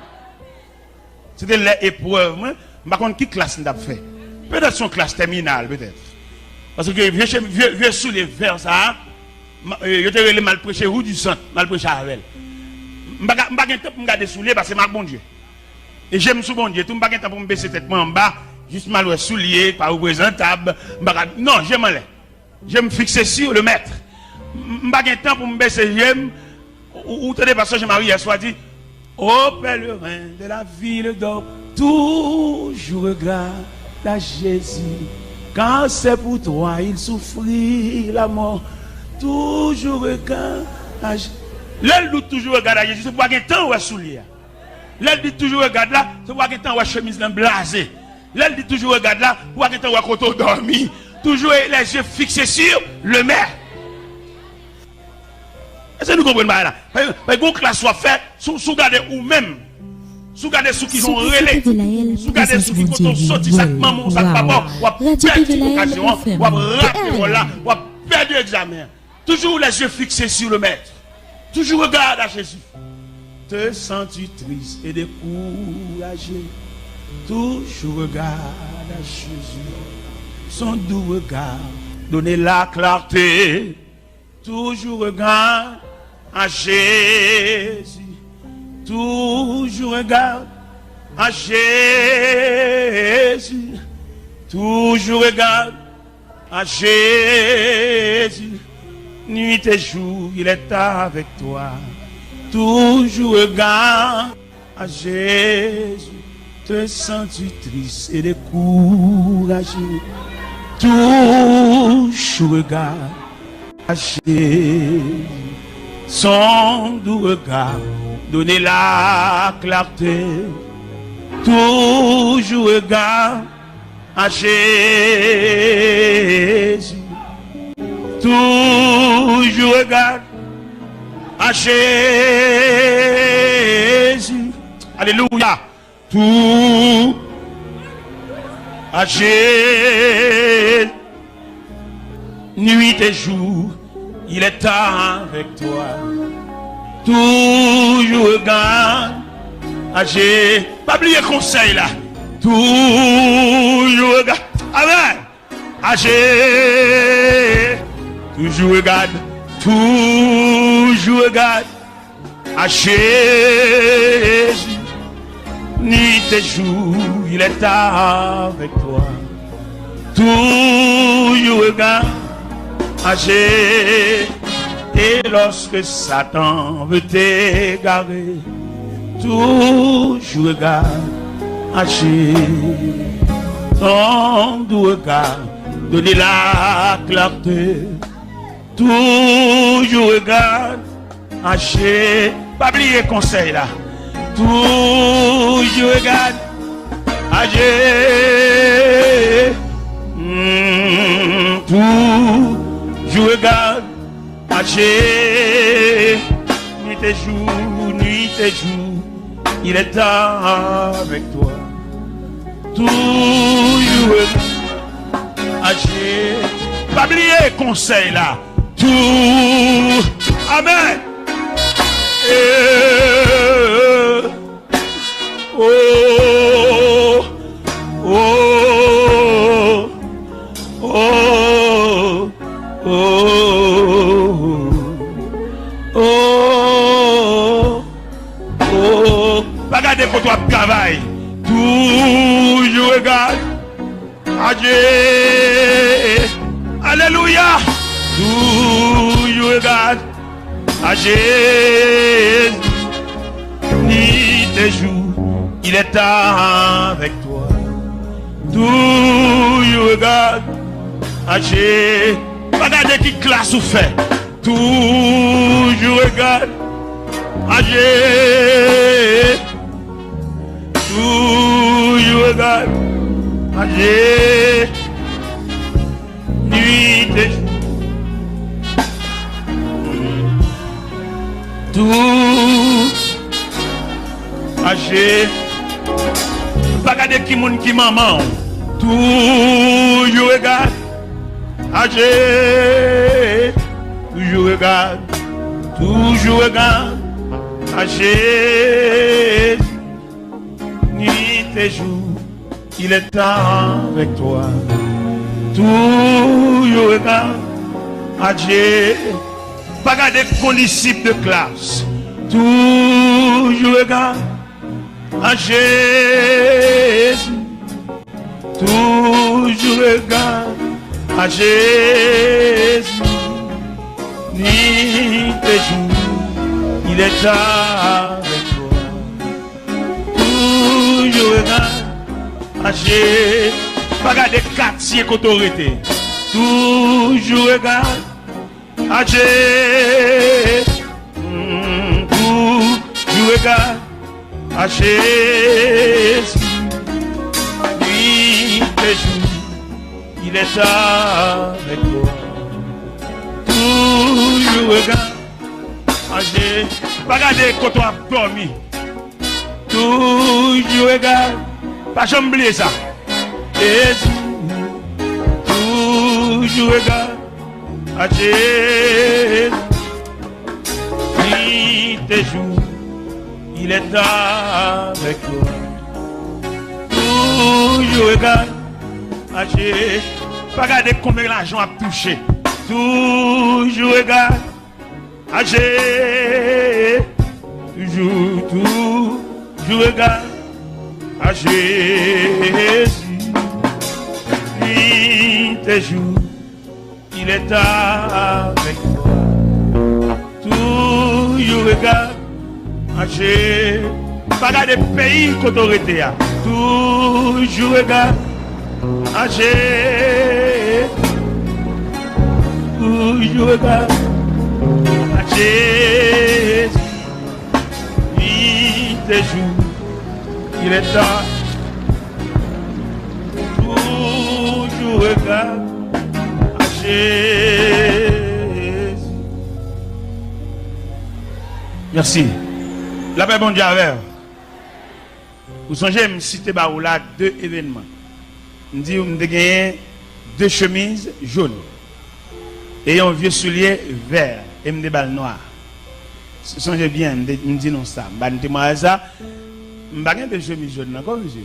Se te lè eprèv mwen, m pa konn ki klas m t ap fè. Petèt se yon klas tèminal, petèt. Paske vye, vye, vye soulye vè sa a, m, e, yo te rele m al preche rue du Centre, m al preche avè l. M pa ka, m pa gen tan pou m gade soulye paske m ak Bondye. E je m sou Bondye tou, m pa gen tan pou m bese tèt mwen anba, jis m al wè soulye, pa reprezantab, m pa ka, non, je m anlè. Je m fikse sur le Maître. M, m pa gen tan pou m bese je m. Ou, ou tande pastè Jean Marie yè swa di, Ô pèlerin de la ville d'Or, toujours regarde à Jésus, car c'est pour toi il souffrit la mort. Toujours regarde à Je- Lè l di w toujou regade a Jezi, se pou w pa gen tan wè soulye a. Lè l di toujou regade la, se pou w pa gen tan wè chemiz lan blaze. Lè l di toujou regade la, pou w pa gen tan wè kote w dòmi. Toujours les yeux fixés sur le maître. Èske nou konprann bagay la? Paske, paske gon klas w ap fè, si w, si w gade ou menm, si w gade sou ki jan w rele, si w gade sou ki kote w soti, sa k manman w, sa k papa w, w ap pèdi okazyon an, w ap rate wòl la, w ap pèdi egzamen an. Toujours les yeux fixés sur le maître. Toujours regarde à Jésus. Te sens-tu triste et découragé? Toujours regarde à Jésus. Son doux regard donne la clarté. Toujours regarde à Jésus. Toujours regarde à Jésus. Toujours regarde à Jésus. Nuit et jour, il est avec toi. Toujours regarde à Jésus. Te sens-tu triste et découragé? Toujours regarde à Jésus. Son doux regard donne la clarté. Toujours regarde à Jésus. Toujours regarde à Jésus. Alléluia. Tout à Jésus. Nuit et jour, il est avec toi. Toujours regarde à Jésus. Pa bliye konsèy la. Toujours regarde. Amen. À Jésus. Toujours regarde. Toujours regarde. À Jésus, nuit et jour, il est avec toi. Toujours regarde à Jésus. Et lorsque Satan veut t'égarer, toujours regarde à Jésus. Ton doux regard donne la clarté. Toujours regarde à Jésus. Pa bliye konsèy la. Toujours regarde à Jésus. Hmm, toujours regarde à Jésus. Nuit et jour, nuit et jour, il est avec toi. Toujours à Jésus. Pa bliye konsèy la. Tout. Amen. Eh, oh, oh, oh, oh, oh, oh. Pa gade kote w ap travay. Toujours regarde à Jésus. Alléluia. Toujours regarde à Jésus. Nuit et jour, il est avec toi. Toujours regarde à Jésus. Pa gade ki klas ou fè. Toujours regarde à Jésus. Toujours regarde à Jésus. Nuit et jour. Tout à Jésus. Pa gade ki moun ki manman w. Toujours regarde à Jésus. Toujours regarde. Toujours regarde à Jésus. Nuit et jour, il est avec toi. Toujours regarde à Jésus. Pa gade kondisip de klas. Toujours regarde à Jésus. Toujours regarde à Jésus. Nuit et jour, il est avec toi. Toujours regarde à Jésus. Pa gade katye kote w rete. Toujours regarde Adieu, mm, toujours regarde à Jésus. Nuit et jour, il est avec toi. Toujours regarde à Jésus. Pa gade kote w ap dòmi. Toujours regarde. Pa janm bliye sa. Jésus, toujours regarde à Jésus. Nuit et jour, il est avec toi. Toujours regarde à Jésus. Pa gade konbyen lajan w ap touche. Toujours regarde à Jésus. Toujours, toujours regarde à Jésus. Nuit et jour, il est avec toi. Toujours regarde à Jésus. Pa gade peyi kote w rete a. Toujours regarde à Jésus. Toujours regarde à Jésus. Nuit et jour, il est temps. Toujours regarde à Jésus. Mèsi. Lapè Bondye avè w. Ou sonje m site ba ou la de evènman. M di w m te genyen de chemiz jòn e yon vye soulye vè e m te ba l nwa. S- Sonje byen, m, te, m di nou sa. M ba n temwayaj sa. M pa gen de chemiz jòn ankò, mesye.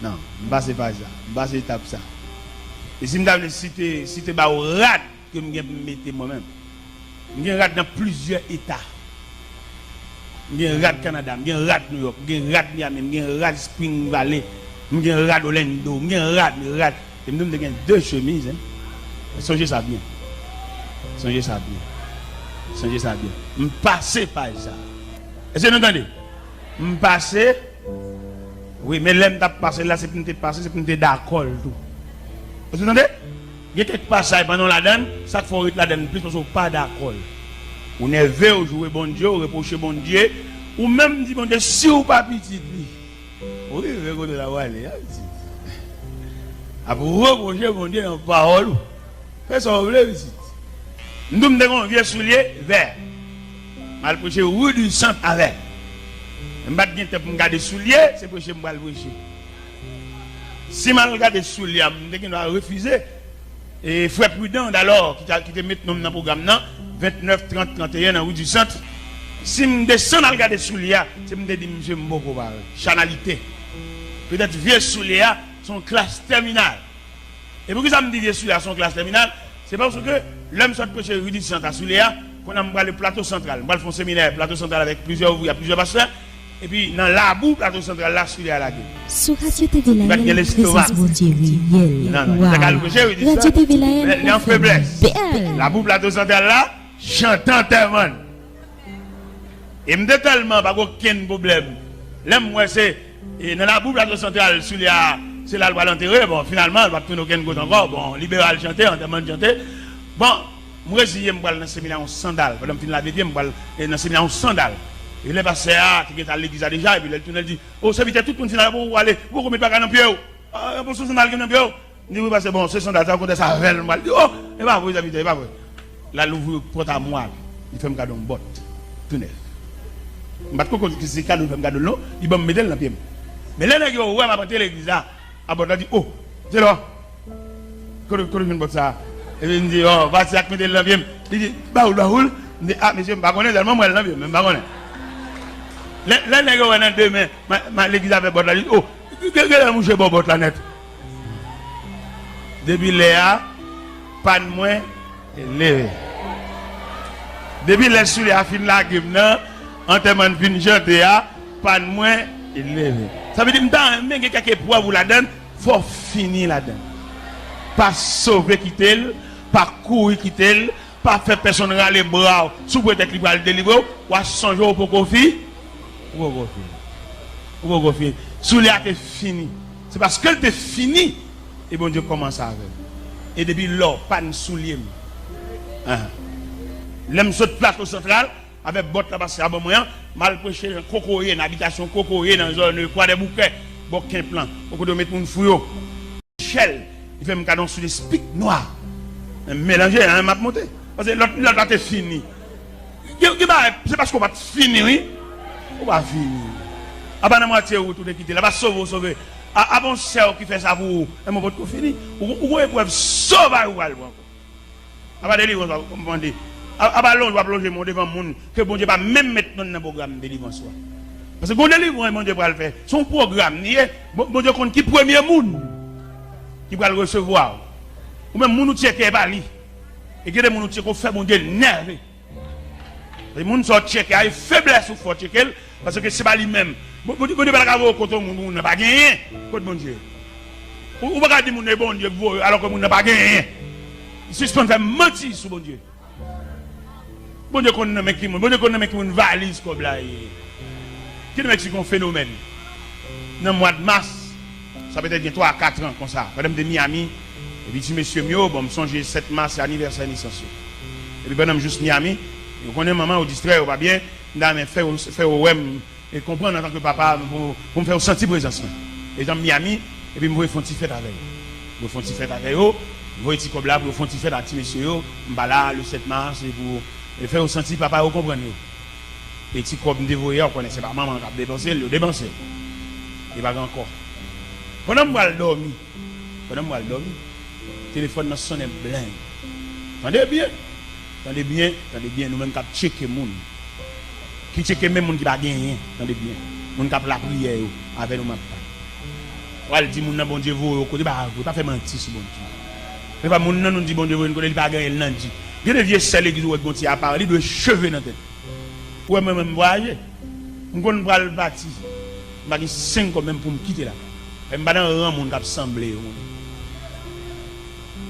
Non, m pase faz sa. M pase etap sa. E si m ta vle site, site ba ou rad ke m gen pou m mete mwen menm. M gen rad nan plizyè eta. M gen rad Kanada, m gen rad New York, m gen rad Miami, m gen rad Spring Valley, m gen rad Orlando, m gen rad, m gen rad. E m di w m te gen de chemiz, en. Sonje sa byen. Sonje sa byen. Sonje sa byen. M pase paj sa. Èske nou tande? M pase. Wi, men lè m t ap pase l la, se pou m te pase, se pou m te dakò l tou. Èske nou tande? Gen kèk pasaj pandan w ladan l, sa k fè w ret ladan l plis, paske w pa dakò l. Ou nève, w joure Bondye, w repwoche Bondye, ou menm di Bondye, si w pa pitit li, ou rive kote w ta prale a, pitit. Ap repwoche Bondye nan pawòl ou. Fè sa w vle, pitit. M di w m te gen yon vye soulye vè. M al preche Rue du Centre avè l. M pa t gen tan pou m gade soulye, se preche m pral preche. Si m al gade soulye a, m te gendwa refize. E frè Prudent Dalò, ki, ta- ki te met non m nan pwogram nan, vennèf, trant, tranteyen nan Rue du Centre, si m desann al gade soulye a, se pou m te di misye m poko pare. Chanalite. Petèt vye soulye a, se yon klas tèminal. E poukisa m di vye soulye a se yon klas tèminal? Se paske lè m sot preche Rue du Centre a soulye a, kounye a m prale Plato Santral. M pral fè yon seminè Plato Santral avèk plizyè ouvriyè, plizyè pastè. Epi nan labou Plato Santral la, soulye a lage. Sou Radyo T V Li pa t gen Layan, lestomak. Prezans Bondye reyèl. Non, non, li te ka al preche Rue du Centre. Radyo T V Layan, men li an feblès. Bèl. Labou Plato Santral la, chante antèman. E m te tèlman pa gen okenn pwoblèm. Lè m wè se e nan labou Plato Santral, soulye a, se la l pral antere. Bon, finalman, l p ap tounen okenn kote ankò. Bon, libere al chante, antèman chante. Bon, m reziye m pral nan seminè yon sandal. Pandan m fin lave pye m, m pral e, nan seminè yon sandal. E lè pastè a, ki gentan al legliz la deja, epi lè l tounen, l di, o, sèvitè, tout moun fin ale, pou ou ale, ou poko met bagay nan pye w. A, yon sou sandal ki nan pye w. M di, wi, pastè, bon, se sandal sa, kontè sa avè l, m pral di, o, e pa vre, sèvitè, e pa vre. L al ouvri pòt amwa l, li fè m kado yon bòt, tou nèf. M pa t ko konn ki se kado l fè m kado l non, li ban m mete l nan pye m. Men lè nèg yo wè m ap antre legliz la, a bòt la di, o, se lò, kote, kote w jwenn bòt sa a? Epi m di, o, pati a k mete l nan pye m. Li di, ba ou l, ba ou l. M di, a, mesye, m pa konnen, sèlman m wè l nan pye m, men m pa konnen. Lè, lè nèg yo wè nan demen, ma, ma, legliz la fè bòt la, li di, o, gen, gen lè mouche ba w bòt la nèt. Depi lè a, pàn mwen leve. Depi lè soulye a fin lage m nan, antèman n fin chante a, pàn mwen leve. Sa vle di, m ta renmen gen kèk eprèv ou ladan l, fò w fini ladan l. Pa sove kite l, pa kouri kite l, pa fè pèsonn rale bra w sou pretèks li pral delivre w, w a sonje w poko fi, ou poko fini. Ou poko fini. Soulye a te fini. Se paske l te fini, e Bondye kòmanse avè m. E depi lò, pàn soulye m. Ahan. Lè m sot Plato Santral, avèk bòt la pase a ban mwen an, m al preche nan Kokoye, nan abitasyon Kokoye, nan zòn Kwadèboukè, bò Kemp lan, bò kote yo met moun fou yo. Chèl, li fè m gade yon soulye spik nwa. Men m melanje, en, m ap monte. Paske lòt, lòt la te fini. Gen, gen bagay, se paske w pa t fini, wi. Ou pa fini. Apa nan mwatye wout ou te kite la, pa sove w sove. A, apa yon sè w ki fè sa pou ou, men w potko fini. Ou, ou gon eprèv sovaj ou pral pran ankò. Apa delivrans w ap mande. A, apa lonje w ap lonje men w devan moun ke Bondye pa menm met non nan pwogram delivrans ou a. Paske gon delivrans Bondye pral fè. Se yon pwogram li ye. Bon, Bondye konn ki premye moun ki pral resevwa w. Ou menm moun ou tcheke e pa li. E gen de moun ou tcheke ou fè Bondye nève. E moun sa w tcheke a, e feblès ou fè w tcheke l, paske se pa li menm. Bon, Bondye, Bondye pa ta ka voye w kot yon moun, moun nan pa genyen. Kot Bondye? Ou, ou pa ka di moun nan e Bondye k voye w, alòske moun nan pa genyen. Sispann fè manti sou Bondye. Bondye konn nan men ki moun, Bondye konn nan men ki moun valiz kòb la ye. Ki nan Meksik yon fenomèn. Nan mwa mas, sa petèt gen twa, kat an konsa, pandan m te Miami, epi ti mesye m yo, bon, m sonje sèt mas se anivèsè nesans yo. Epi pandan m jis Miami, yo konnen manman yo distrè, yo pa byen, m ta renmen fè yo, fè yo wè m e konprann antanke papa, pou, pou m fè yo santi prezans mwen. Etan m Miami, epi m voye fè yon ti fèt avè yo. M voye fè yon ti fèt avè yo, m voye ti kòb la pou yo fè yon ti fèt ak ti mesye yo. M pa la le sèt mas, e pou, e fè yo santi papa yo konprann yo. E ti kòb m te voye a, ou konnen se pa manman k ap depanse l, yo depanse l. E pa gen ankò. Pandan m pral dòmi, pandan m pral dòmi, telefòn nan sonnen blen. Tande byen, tande byen, tande byen, nou menm k ap tcheke moun. Ki tcheke menm moun ki pa genyen, tande byen. Moun k ap lapriyè yo, avè nou m ap pale. W al di moun nan Bondye voye w kote, pa vre, pa fè manti sou Bondye. Se pa moun nan nou di Bondye voye n kote, li pa genyen, l nan di. Gen de vye sè legliz ou wè k gon ti aparèy, li dwe cheve nan tèt. Ou wè mwen menm m vwayaje. M konn pral pati. M pa gen senk kòb menm pou m kite la. E m pa nan ran moun k ap sanble yo.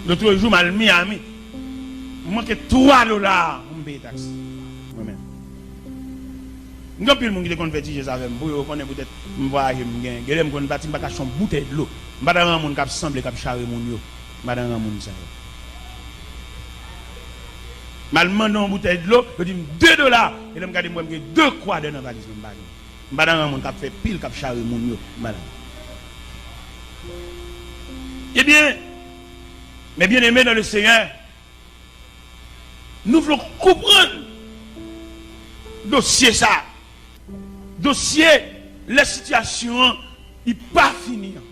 Lotrejou m al Miami. M manke twa dola pou m peye taks. Mwen menm. M gen anpil moun ki te konn fè ti jès avè m pou yo konnen poutèt m vwayaje m gen. Gen lè m konn pati m pa ka achte yon boutèy dlo. M pa nan ran moun k ap sanble k ap chare moun yo. M pa nan ran moun sa yo. M al mande yon boutèy dlo, yo di m de dola. E lè m gade m wè m gen de kwadè nan valiz mwen, m pa gen. M pa nan ran moun k ap fè pil, k ap chare moun yo. M pa nan. Ebyen, mes bien-aimés dans le Seigneur, nou vle konprann dosye sa. Dosye lè sitiyasyon an, li pa fini an.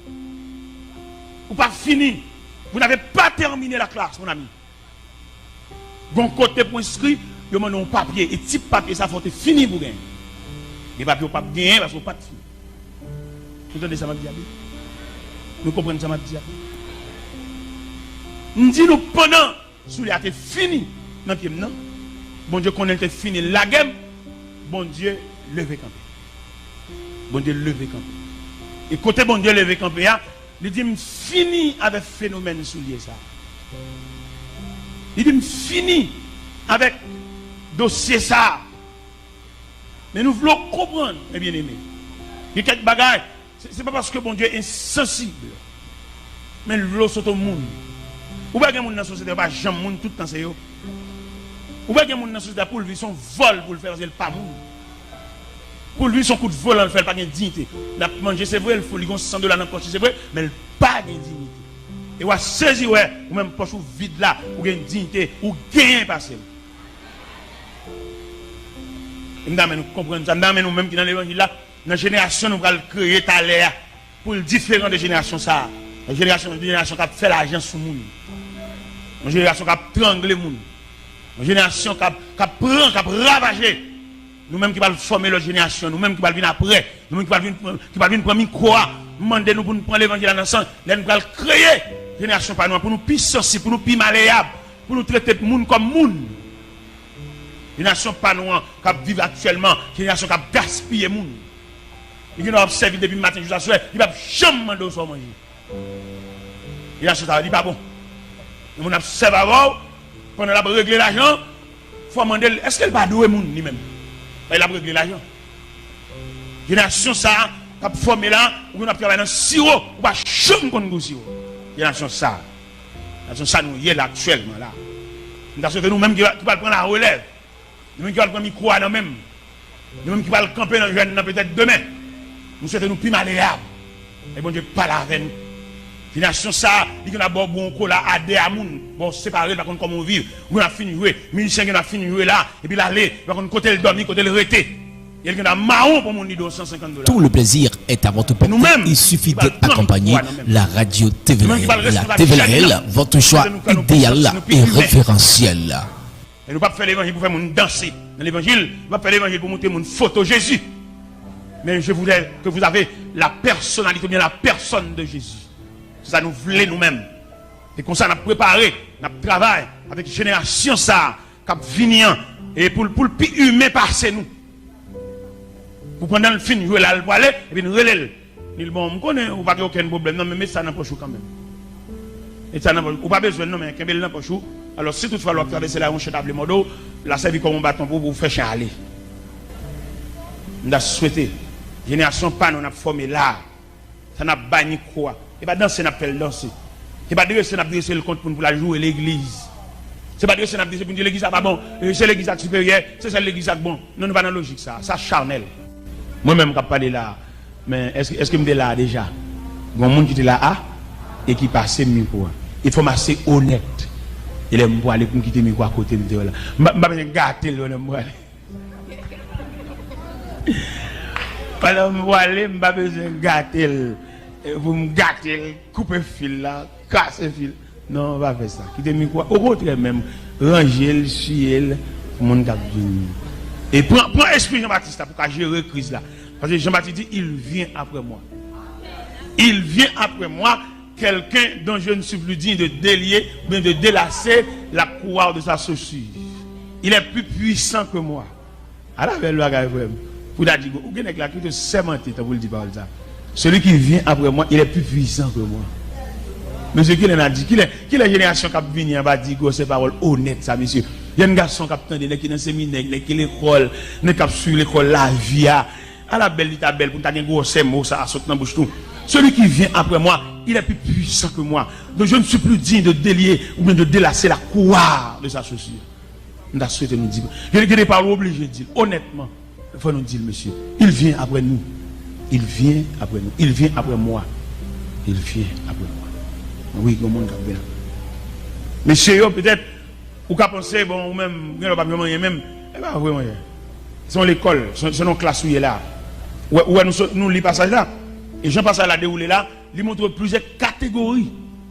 Ou pa fini. Vous n'avez pas terminé la classe, mon ami. Gon kote pou enskri, yo mande yon papye. E tip papye sa fò w te fini pou genyen. Gen papye w p ap genyen paske w pa t fini. Nou tande sa m ap di a byen? Nou konprann sa m ap di a? M di nou pandan soulye a te fini nan pye m nan, Bondye konnen l te fini lage m, Bondye leve kanpe. Bondye leve kanpe. E kote Bondye leve kanpe a, li di m fini avèk fenomèn soulye sa. Li di m fini avèk dosye sa. Men nou vle w konprann, mes bien-aimés. Gen kèk bagay, se, se pa paske Bondye ensansib, men l vle w sot yon moun. Ou wè gen moun nan sosyete a pa janm moun, tout tan se yo. Ou wè gen moun nan sosyete a pou l viv se yon vòl pou l fè paske l pa moun. Pou l viv se yon kout volan l fè, l pa gen diyite. L ap manje, se vre, l fou, li gen san dola nan pòch li, se vre, men l pa gen diyite. E w a sezi wè, ou menm pòch ou vid la, ou gen diyite, ou genyen pase l. E m ta renmen nou konprann sa, m ta renmen nou menm ki nan levanjil la, nan jenerasyon nou pral kreye talè a, pou l diferan de jenerasyon sa a. Jenerasyon, jenerasyon k ap fè lajan sou moun. Yon jenerasyon k ap trangle moun. Yon jenerasyon k ap, k ap pran, k ap ravaje. Nou menm ki pral fòme lòt jenerasyon, nou menm ki pral vin apre, nou menm ki pral vin, ki pral vin pran mikwo a, m mande nou pou nou pran levanjil la nan sans, lè nou pral kreye jenerasyon pa nou an, pou nou pi sansib, pou nou pi maleyab, pou nou trete moun kòm moun. Jenerasyon pa nou an k ap viv aktyèlman, jenerasyon k ap gaspiye moun. Li gen dwa ap sèvi depi maten jis aswè, li p ap janm mande w sa w manje. Jenerasyon sa a, li pa bon. Yon moun ap sèvi avè w, pandan l ap regle lajan, fò w mande l, èske l pa dwe moun li menm? Paske l ap regle lajan. Jenerasyon sa a, k ap fòme la, ou gen ap travay nan siwo, ou pa janm konn gou siwo. Jenerasyon sa a. Jenerasyon sa nou ye la aktyèlman la. M ta swete nou menm ki, ki pral pran larelèv. Nou menm ki pral pran mikwo a nan men m, nou menm ki pral kanpe nan jèn nan petèt demen, nou swete nou pi maleyab. E Bondye pale avè nou. Jenerasyon sa a, li gen dwa ba w bon kola a de a moun, ba w separe l, pa konn kòman w viv. Ou gen dwa fin jwe, mizisyen gen dwa fin jwe la, epi l ale, li pa konn kote l dòmi, kote l rete. E l gen dwa mawon pou moun li do san senkant dola. Tout le plaisir est à votre portée. Il suffit d'être accompagné. La radio T V L, la T V L, votre choix idéal et référentiel. E nou p ap fè levanjil pou fè moun danse. Nan levanjil, nou p ap fè levanjil pou montre moun foto Jezi. Men je voudrais que vous avez la personnalité ou bien la personne de Jésus. Se sa nou vle nou menm. E konsa n ap prepare, n ap travay avèk jenerasyon sa a k ap vini an, e pou l, pou l pi imen pase nou. Pou pandan l fin jwe la, l pwale, epi n rele l. Li di, bon, m konnen ou pa gen okenn pwoblèm, non, men met sa nan pòch ou kanmenm. Met sa nan pòch ou. Ou pa bezwen l, non, men kenbe l nan pòch ou. Alò, si toutfwa lè w ap travèse lari, yon chen ta vle mòde w, l a sèvi kòm yon baton pou, pou fè chen ale. M ta swete, jenerasyon pa nou n ap fòme la a, sa n ap bay mikwo a, se pa danse n ap fè l danse. Se pa drese n ap drese l kont moun pou l al joure legliz. Se pa drese n ap drese pou n di legliz sa pa bon, e, se legliz sa k siperyè, se sèl legliz sa k bon. Non, nou pa nan lojik sa a. Sa chanèl. Mwen menm k ap pale la a, men èske, èske m te la a deja? Gon moun ki te la a e ki pase m mikwo a. E fò m ase onèt. E lè m pwale pou m kite mikwo a kote m te wè la. M pa, m pa bezwen gate l lè m pwale. Pandan m pwale, m pa bezwen gate l. E pou m gate l, koupe fil la, kase fil. Non, pa fè sa. Kite mikwo a. Okontrè menm, ranje l, siye l pou moun k ap vini. E pran, pran espri Jan Batis la pou ka jere kriz la. Paske Jan Batis di, il vient après moi. Il vient après moi quelqu'un dont je ne suis plus digne de délier ou bien de délacer la courroie de sa chaussure. Il est plus puissant que moi. Ala bèl bagay, frè m. Pou ta di, ou gen nèg la ki te sèmante, tankou l di pawòl sa. Celui qui vient après moi, il est plus puissant que moi. Mesye, kilè n a di, kilè, kilè jenerasyon k ap vini an va di gwosè pawòl onèt sa, mesye? Jèn gason k ap tande, nèg ki nan seminè, nèg ki lekòl, nèg k ap swiv lekòl lavi a. Ala bèl li ta bèl pou n ta gen gwosè mo sa a sot nan bouch nou. Celui qui vient après moi, il est plus puissant que moi. Donc je ne suis plus digne de délier ou bien de délacer la courroie de sa chaussure. M ta swete nou di, gen, gen de pawòl ou oblije di l, onètman. Fò nou di l, mesye. Il vient après nous. Il vient après nous. Il vient après moi. Il vient après moi. Wi, gen moun k ap vin. Mesye yo, petèt, ou ka panse, bon, ou menm, gen lè w p ap janm anyen menm. E pa vre, monchè. Se yon lekòl, se, se yon klas ou ye la. Ou wè, ou wè nou sot, nou li pasaj la. E jan pasaj la dewoule la, li montre plizyè kategori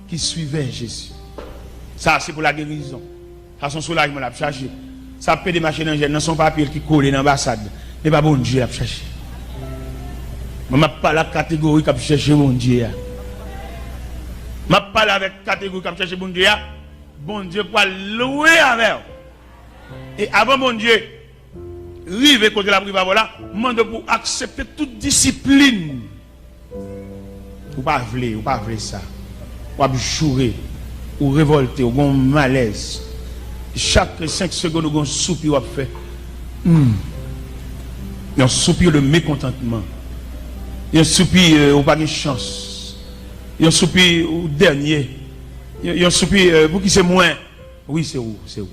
ki suivè Jezi. Sa a se pou lagerizon. Sa se yon soulajman l ap chache. Sa ap pede mache nan jèn nan, se yon papye ki kole nan anbasad. Men pa Bondye l ap chache. Mwen, m ap pale ak kategori k ap chèche Bondye a. M ap pale avèk kategori k ap chèche Bondye a. Bondye pral lwe avè w. E avan Bondye rive kote l ap rive avè w la, m mande w pou w aksepte tout disiplin. Ou pa vle, ou pa vle sa. W ap joure, ou revòlte, ou gen yon malèz. Chak senk segonn, ou gen yon soupi w ap fè. Hmm. Yon soupi de mécontentement. Yon soupi, euh, ou pa gen chans. Yon soupi ou dènye. Yon, yon soupi, euh, pouki se mwen? Wi, se ou, se ou.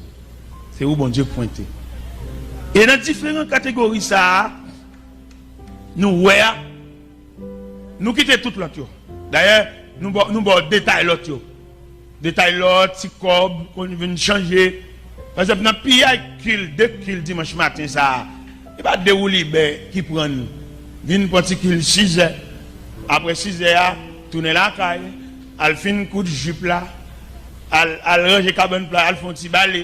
Se ou Bondye pwente. E nan diferan kategori sa a, nou wè a, nou kite tout lòt yo. Dayè, nou ba, nou ba w detay lòt yo. Detay lòt, ti kòb, konn vin chanje. Pa egzanp, nan piyay kil, de kil dimanch maten sa a, e pa de woulibè ki pran n. Vin pran ti kil sizè. Apre sizè a, tounen lakay, al fin koud jip la, al, al ranje kabann pla, al fè yon ti bale.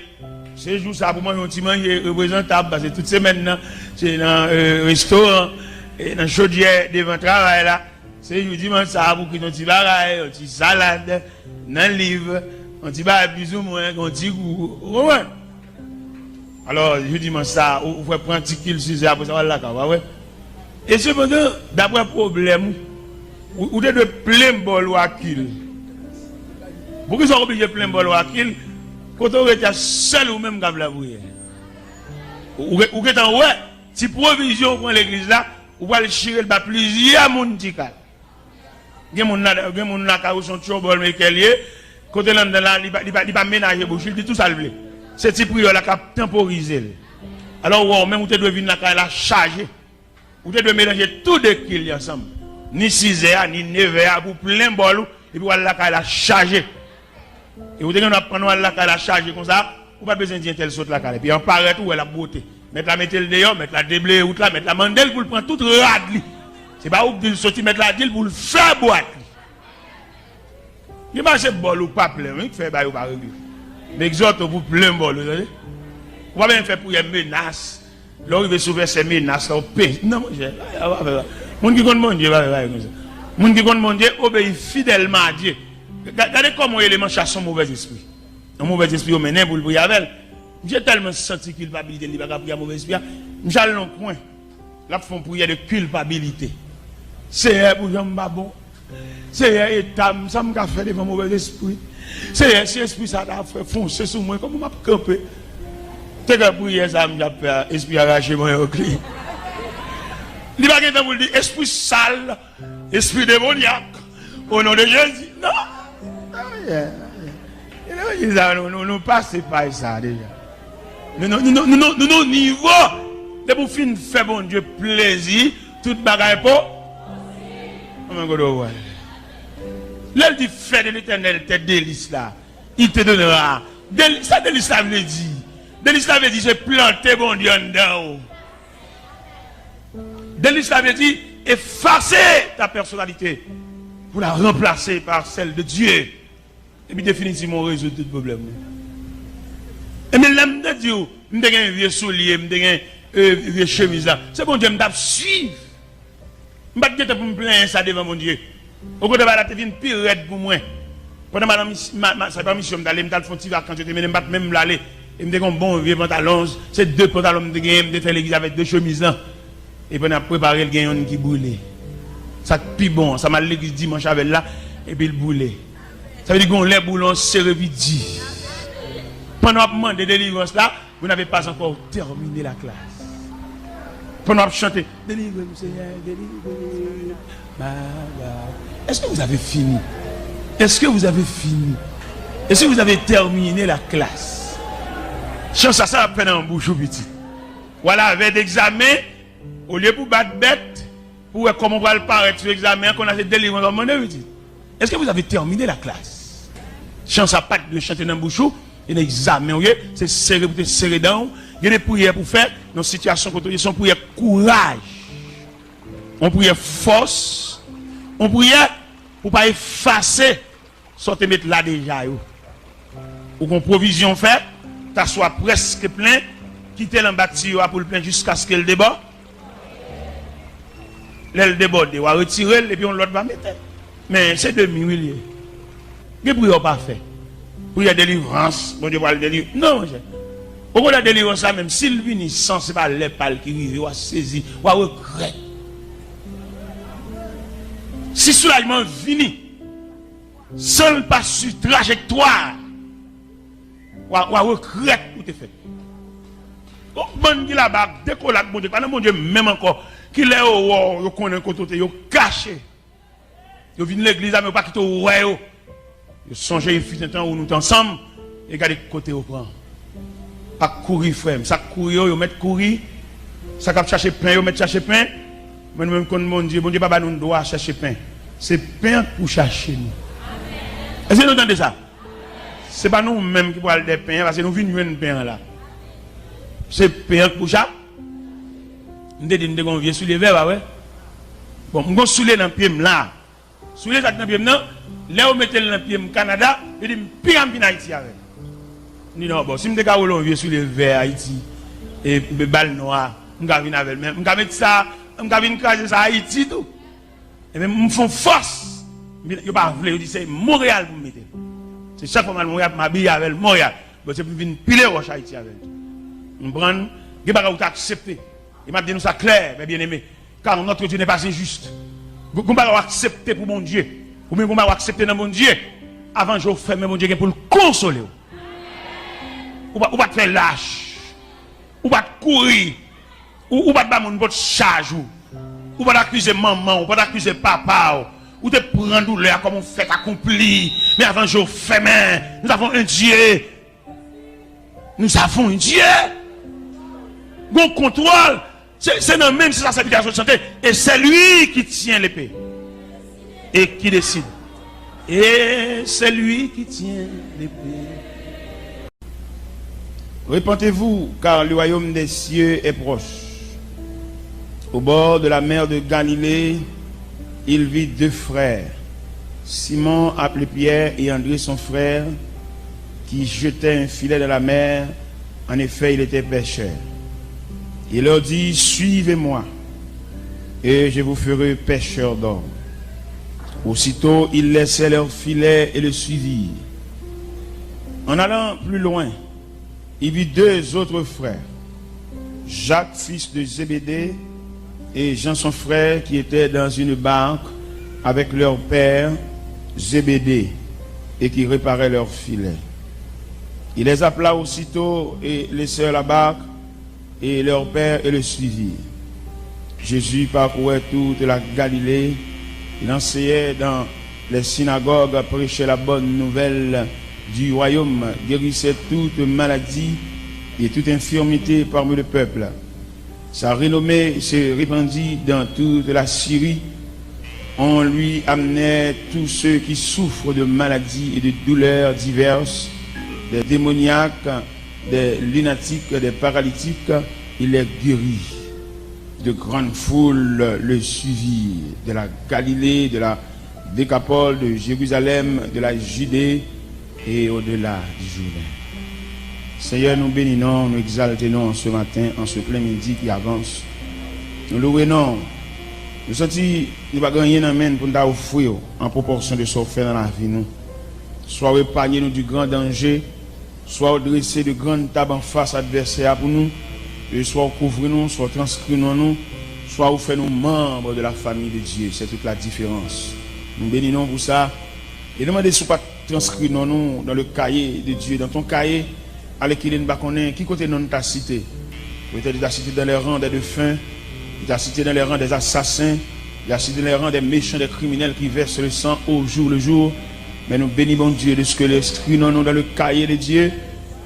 Se jou sa pou manje yon ti manje reprezantab, paske tout semèn nan, se nan, euh, restoran, e nan chodyè devan travay la. Se jou dimanch sa pou kit yon ti bagay, yon ti salad, nan liv, yon ti bagay plizoumwen, yon ti gou, ou konprann? Alò, jou dimanch sa, ou, ou fè pran ti kil sizè, apre sa w al lakay, ou pa vre? E sepandan, daprè pwoblèm ou, ou, ou te dwe plen bòl ou a kil. Poukisa w oblije plen bòl ou a kil? Kote w rete a, sèl ou menm k ap lapriyè. Ou, ou, ou gentan wè, ti pwovizyon ou pran legliz la, ou pral chire l ba plizyè moun ti kal. Gen moun la, gen moun lakay ou se yon tchobòl mekè l ye, kote l anndan la, li pa, li pa, li pa menaje bouch li, li di tou sa l vle. Se ti priyè w la k ap tanporize l. Alò, ou wè, ou menm ou te dwe vin lakay la chaje. Ou te dwe melanje tou de kil yo ansanm. Ni sizè a, ni nevè a, pou plen bòl ou, epi w al lakay la chaje. E ou te gen dwa pran w al lakay la chaje konsa, ou pa t bezwen di entèl sot lakay la. Epi an parèt ou wè l ap bwote. Mèt la mete l deyò, mèt la debleye wout la, mèt la mande l pou l pran tout rad li. Se pa ou k di l soti, mèt la di l pou l fè bwat li. Gen bagay se bòl ou pa plen, wi, k fè bagay ou pa regle. M egzòte w pou plen bòl ou, tande? Ou pa bezwen fè priyè menas. Lè w rive sou vèsè menas la, ou pe. Non, monchè, pa fè sa. Moun ki konn Bondye, pa fè bagay konsa. Moun ki konn Bondye, obeyi fidèlman a Dye. Ga-, gade kòman w rele manch a, se yon movèzespri. Yon movèzespri yo mennen pou l priye avè l. Misye tèlman santi kilpabilite l, li pa ka priye a movèzespri a. Misye al nan yon kwen. L ap fè yon priyè de kilpabilite. Seyè, pou jan m pa bon. Seyè, eta m, sa m ka fè devan movèzespri? Seyè, si espri sa ta fè fonse sou mwen, kòman m ap kanpe? Te gen priyè sa m t ap fè a, espri a rache mannyòk li. Li pa gen tan pou l di, espri sal, espri demonyak, o non de Jezi. Non. Levanjil sa, nou, nou, nou pase paj sa deja. Nou, nou, nou, nou, nou, nou, nou nivo. Depi w fin fè Bondye plezi, tout bagay po. Anmè, kote w wè. Lè l di, fais de l'Éternel tes délices la, il te donnera. Deli-, sa delis la vle di? Delis la vle di se plante Bondye anndan w. Delis la vle di effacer ta personnalité pour la remplacer par celle de Dieu. Epi definitivman, w rezoud tout pwoblèm ou. Ebyen, lè m te di w, m te gen vye soulye, m te gen, e, vye chemiz la, se Bondye m t ap swiv. M pa t gen tan pou m plenyen sa devan Bondye. Okontrè, bagay la te vin pi rèd pou mwen. Pandan m al an mis-, ma, ma, sa pa misyon m t ale, m t al fè yon ti vakans, yo te mennen m, m pa t menm vle ale. E m te gen yon bon vye pantalon, se de pantalon m te genyen, m te fè legliz avèk de chemiz lan. Epi n ap prepare l, gen youn ki boule. Sa k pi bon an, sa m al legliz dimanch avè l la, epi l boule. Sa vle di gen yon lè boulon sere epi di. Pandan w ap mande delivrans la, vous n'avez pas encore terminé la classe. Pandan w ap chante, délivrez-nous, Seigneur, délivrez-nous. Baba. Est-ce que vous avez fini? Est-ce que vous avez fini? Est-ce que vous avez terminé la classe? Chan sa, sa ap fè nan bouch ou, pitit. W al avèg egzamen, olye pou bat bèt, pou wè kòman w pral parèt sou egzamen an, kounye a se delivrans w ap mande, pitit. Est-ce que vous avez terminé la classe? Chan sa pa t dwe chante nan bouch ou, e nan egzamen w ye, se sere pou te sere dan w. Gen de priyè pou fè nan sitiyasyon kote w ye, se yon priyè kouraj, yon priyè fòs, yon priyè pou pa efase sa w te met la deja yo. Ou gon pwovizyon w fè, taswa prèske plen, kite l anba tiyo a pou l plen jiskaske l debò. Lè l debòde, w a retire l, epi yon lòt va mete. Men se demi wi l ye. Gen priyè w pa fè. Priyè delivrans, Bondye pral delivre. Non, monchè. Okontrè, delivrans la menm, si l vini san, se pa lè pa l ki rive, w a sezi, w a regrèt. Si soulajman vini, san l pa swiv trajektwa, w a, w a regrèt ou te fè. Gon bann ki laba ak dekola ak Bondye, ki pa nan Bondye menm ankò, ki lè yo wè w, yo konnen kote w te, yo kache. Yo vin legliz la, men yo pa kite w wè yo. Yo sonje yon fitentan ou nou t ansanm, e gade kote yo pran. Pa kouri, frè m. Sa k kouri yo, yo mèt kouri. Sa k ap chache pen yo, mèt chache pen. Men nou menm konn Bondye, Bondye pa ba nou dwa chache pen. Se pen an k pou chache nou. Èske nou tande sa? Se pa nou menm ki pral dèyè pen an, paske nou vin jwenn pen an la. Se pen an k pou cha-, m te di m te gen yon vye soulye vè, pa vre? Bon, m gen yon soulye nan pye m la. Soulye sa k nan pye m nan, lè yo mete l nan pye m Kanada, yo di m piga m vin Ayiti avè l. M di non, bon, si m te ka woule yon vye soulye vè Ayiti, e, e ba l nwa, m ka vin avè l, men m ka met sa, m ka vin kraze sa Ayiti tou. Ebyen, m fè yon fòs, m vin, yo pa vle, yo di se Monreyal pou m mete l. Se chak fwa m al Monreyal, pou m abiye avè l Monreyal. Bon, se pou m vin pile wòch Ayiti avè l tou. M konprann, gen bagay ou ta aksepte. E m ap di nou sa klè, mes bien-aimés. Car notre Dieu n'est pas injuste. Gon, gon bagay w aksepte pou Bondye, oubyen gon bagay w aksepte nan Bondye, avan je w fèmen, Bondye gen pou l konsole w. Ou pa, ou pa t fè lach. Ou pa t kouri. Ou, ou pa t ba moun pot chaj ou. Ou pa t akize manman w, ou pa t akize papa w. Ou te pran doulè a kòm yon fèt akonpli. Men avan je w fèmen, nous avons un Dieu. Nous avons un Dieu. Gon kontwòl, se, se nan men l, se sa sèvitè a sot chante. Et c'est lui qui tient l'épée et qui décide. Et c'est lui qui tient l'épée. Repentez-vous, car le royaume des cieux est proche. Au bord de la mer de Galilée, il vit deux frères, Simon appelé Pierre et André son frère, qui jetaient un filet dans la mer. En effet, il était pêcheur. Il leur dit, suivez-moi, et je vous ferai pêcheurs d'hommes. Aussitôt, ils laissaient leurs filets et le suivirent. En allant plus loin, il vit deux autres frères, Jacques, fils de Zébédée, et Jean, son frère, qui étaient dans une barque avec leur père Zébédée et qui réparaient leurs filets. Il les appela aussitôt et laissèrent la barque et leur père et le suivirent. Jésus parcourait toute la Galilée, il enseignait dans les synagogues, prêchait la bonne nouvelle du royaume, guérissait toute maladie et toute infirmité parmi le peuple. Sa renommée se répandit dans toute la Syrie. On lui amenait tous ceux qui souffrent de maladies et de douleurs diverses, des démoniaques, des lunatiques, des paralytiques, il les guérit. De grandes foules le suivirent de la Galilée, de la Décapole, de Jérusalem, de la Judée et au-delà du Jourdain. Senyè, nou beni non w, nou egzalte non w an se maten, an se plen midi ki avans. Nou louwe non w. Nou santi nou pa gen anyen nan men n pou n ta ofri w an pwopòsyon de sa w fè nan lavi nou. Swa w epanye nou di gran danje, swa w drese de grann tab anfas advèsè a pou nou, e swa w kouvri nou, swa w transkri non nou, swa w fè nou manb de la famiy de Dye. C'est toute la différence. Nou beni non w pou sa. E nou mande si w pa t transkri non nou dans le cahier de Dieu, dans ton cahier, alèkile n pa konnen ki kote non n ta site. Petèt li ta site dans les rangs des défunts, li ta site dans les rangs des assassins, li ta site dans les rangs des méchants, des criminels qui versent le sang au jour le jour. Men nou beni Bondye de ce que l enskri non nou dans le cahier de Dieu,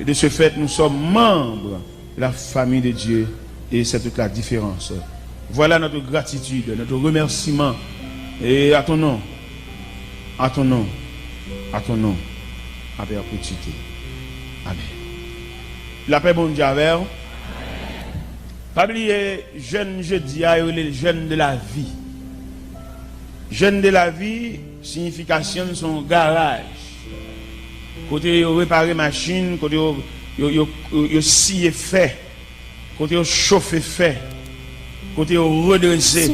et de ce fait, nous sommes membres la famille de Dieu, et c'est toute la différence. Voilà notre gratitude, notre remerciement. Et à ton nom, à ton nom, à ton nom, à perpétuité. Amen. Lapè Bondye avè w. Pa bliye, jèn jedi a, yo rele l jèn de la vi. Jèn de la vi, siyifikasyon l se yon garaj. Kote yo repare machin, kote yo, yo, yo, yo, yo siye fè, kote yo chofe fè, kote yo redrese,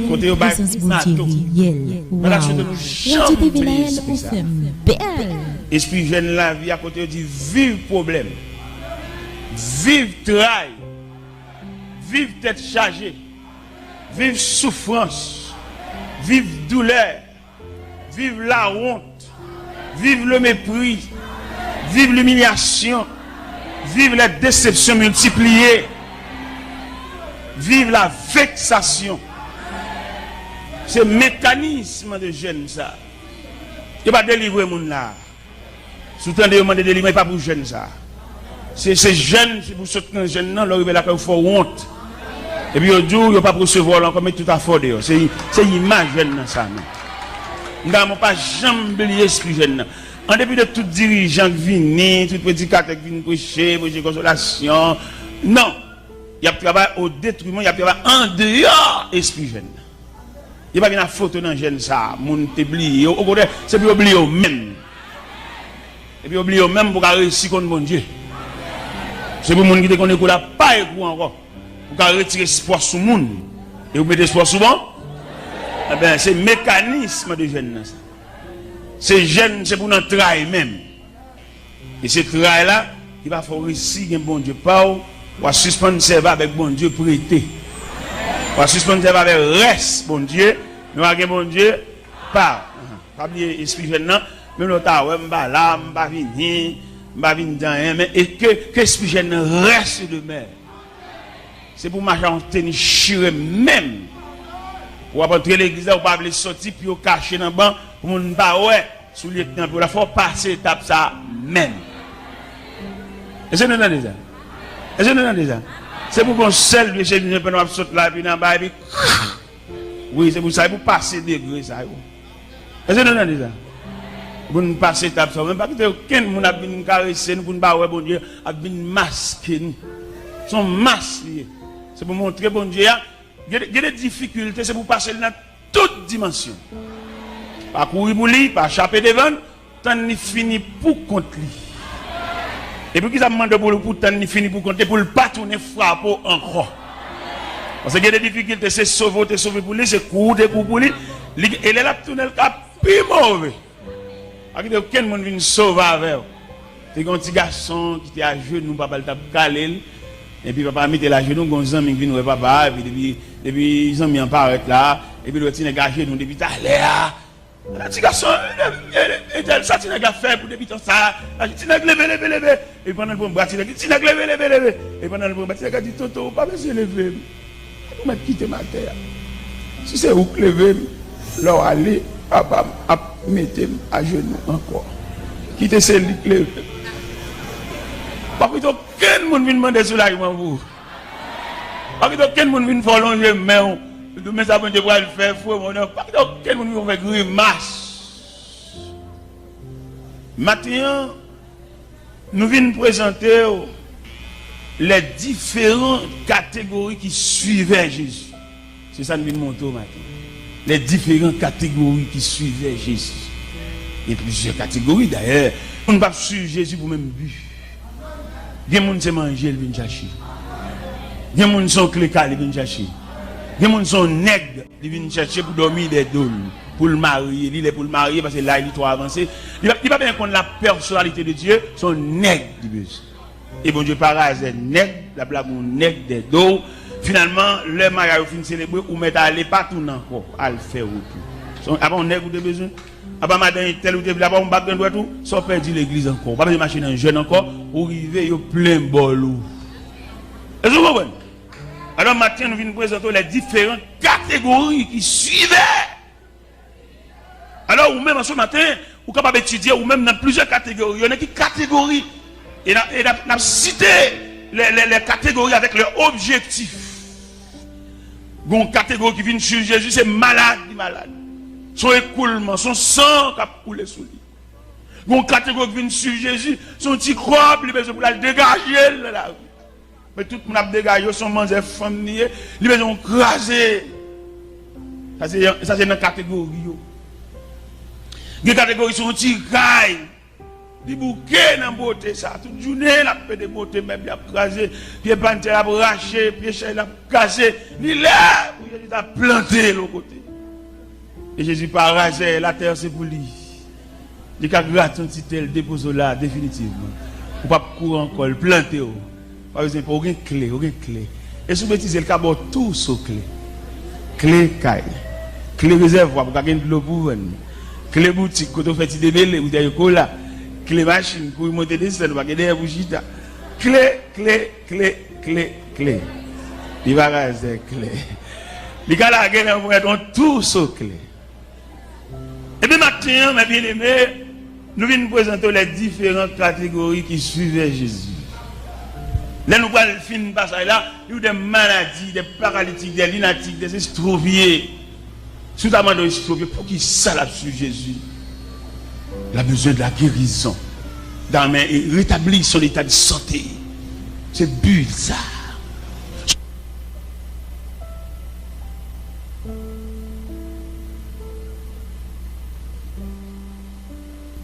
kote yo bay kout mato. Mwen ta swete nou janm bliye espri sa. Espri jèn lavi a, kote yo di viv pwoblèm, viv tray, viv tèt chaje, viv soufrans, viv doulè, viv lawont, viv le mépris, viv l'humiliation, viv les déceptions multipliées, viv la vexation. Se mekanism de jèn sa. Yo pa delivre moun la. Si w tande yo mande delivrans, e pa pou jèn sa. Se, se jèn, se pou sot nan jèn nan, lè w rive lakay ou fè w wont. Epi yo di w, yo p ap resevwa w la ankò, met tout afè w deyò. Se, se imaj jèn nan sa, non. M ta renmen w pa janm bliye espri jèn nan. An depi de tout dirijan k vini, tout predikatè k vin preche, preche konsolasyon, non. Y ap travay o detriman, y ap travay andeyò espri jèn nan. Yo pa vin ak foto nan jèn sa a, moun te bliye yo. Okontrè, se pou yo bliye yo menm. Epi yo bliye yo menm pou w ka reyisi konn Bondye. Se pou moun ki te konn ekou la pa ekou ankò. Pou w ka retire espwa sou moun. E ou mete espwa sou bon? Enben, se mekanism de jèn nan sa. Se jèn, se pou nan tray menm. E se tray la ki pa fè w resi gen Bondye pa w, w a sispann sèvi avèk Bondye prete. W a sispann sèvi avèk rès Bondye, men w a gen Bondye pa w. Pa bliye espri jèn nan, menm lè w ta wè m pa la, m pa vini, m pa vin di anyen, men e ke, ke espri jèn nan rès e demè. Se pou mache ak yon teni chire menm. Pou w ap antre legliz la, ou pa vle soti, pye w kache nan ban, pou moun pa wè soulye k nan pye w la. Fò w pase etap sa a menm. Èske nou tande sa? Èske nou tande sa? Se pou gon sèl vye chemize pandan w ap sot la, epi nan bay, epi wi, se pou sa, e pou pase degre sa yo. Èske nou tande sa? Pou n pase etap sa yo. Men pa kite okenn moun ap vin karese nou pou n pa wè Bondye ap vin maske nou. Se yon mas li ye. Se pou montre Bondye a, gen de, gen de difikilte, se pou pase l nan tout dimansyon. Pa kouri pou li, pa chape devan l, tann li fini pou kont li. E poukisa m mande w pou, pou tann li fini pou kont li, pou l pa tounen frape w ankò? Paske gen de difikilte, se sove w te sove pou li, se kou w te kou pou li, li, e lè l ap tounen, l ka pi move. Pa kite okenn moun vin sove avè w. Te gen yon ti gason ki te ajenou, papa l t ap kale l, epi papa a mete l ajenou, gen yon zanmi k vin wè papa a, epi depi, depi zanmi an parèt la, epi l wè ti nèg ajenou depi talè a. Ala ti gason, e, e, e, e, sa ti nèg la fè pou depi tan sa a. Ti nèg leve, leve, leve. Epi pandan l pran bra ti nèg, ti nèg leve, leve, leve. Epi pandan l pran bra ti nèg la di, "Toto, ou pa bezwen leve m. Ou mèt kite m atè a. Si se ou k leve m, lè w ale, papa m ap mete m ajenou ankò. Kite se li k leve m." Pa kite okenn moun vin mande soulajman pou ou. Pa kite okenn moun vin fè w lonje men w. Di w, "Men sa Bondye pral fè, frè mwen." Non, pa kite okenn moun vin fè grimas. Maten an, nou vin prezante w les différentes catégories qui suivaient Jésus. Se sa n vin montre w maten. Les différentes catégories qui suivaient Jésus. Gen plizyè kategori, dayè. Moun p ap swiv Jezi pou menm bi. Gen moun se manje l vin chache. Gen moun se yon kleka li vin chache. Gen moun se yon nèg li vin chache pou dòmi dèyè do l. Pou l marye, li lè pou l marye, paske laj li twò avanse. Li pa, li pa bezwen konn la personnalité de Dieu, se yon nèg li bezwen. E Bondye pa razè nèg, l ap lage yon nèg dèyè do w. Finalman, lè maryaj ou fin selebre, ou mèt ale pa tounen ankò, al fè retou. Se, apa yon nèg ou te bezwen? Apa madan entèl ou te vle? Apa yon bab nan dwèt ou? Sa w pèdi legliz ankò. Ou pa bezwen mache nan jèn ankò, ou rive, yo plen bòl ou. Èske w konprann? Alò, maten, nou vin prezante w les différentes catégories qui suivaient. Alò, ou menm, an se maten, ou kapab etidye ou menm nan plizyè kategori. Yo nan ki kategori? E n a, e n a, n ap site les, les, les catégories avec leur objectif. Gen yon kategori ki vin swiv Jezi, se malad li malad. Se yon ekoulman, se yon san k ap koule sou li. Gen yon kategori ki vin swiv Jezi, se yon ti kòb li bezwen pou l al degaje l nan lari. Men tout moun ap degaje yo, se yon manzè fanm li ye, li bezwen yon kraze. Sa se, sa se nan kategori yo. Gen kategori se yon ti kay. Li bouke nan bote sa. Tout jounen l ap pede bote mèb, li ap kraze. Pye pantè l ap rache, pye chèy l ap kase. Li lè pou Jezi ta plante l yon kote. E Jezi pa razè, latè se pou li. Li ka grate yon ti tè l, depoze w la definitivman. Ou p ap kouri ankò, l plante w. Pa bezwen pè, ou gen kle, ou gen kle. E si w betize, l ka ba w tou so kle. Kle kay. Kle rezèvwa, pou ka gen dlo pou vann. Kle boutik, kote w fè ti demele, boutèy kola. Kle machin, kouri monte desann, ou pa gen dèyè pou chita. Kle, kle, kle, kle, kle. Li pa ka fè kle. Li ka lage nan pwent yon tou so kle. Ebyen, maten an, mes bien-aimés, nou vin prezante w les différentes catégories qui suivaient Jésus. Lè nou pral fin pasaj la, il y a des maladies, des paralytiques, des lunatiques, des estropiés. Si w ta mande yon estropye, poukisa l ap swiv Jezi? L ap bezwen de la guérison. Dame e retabli son eta de sante. Se bi sa.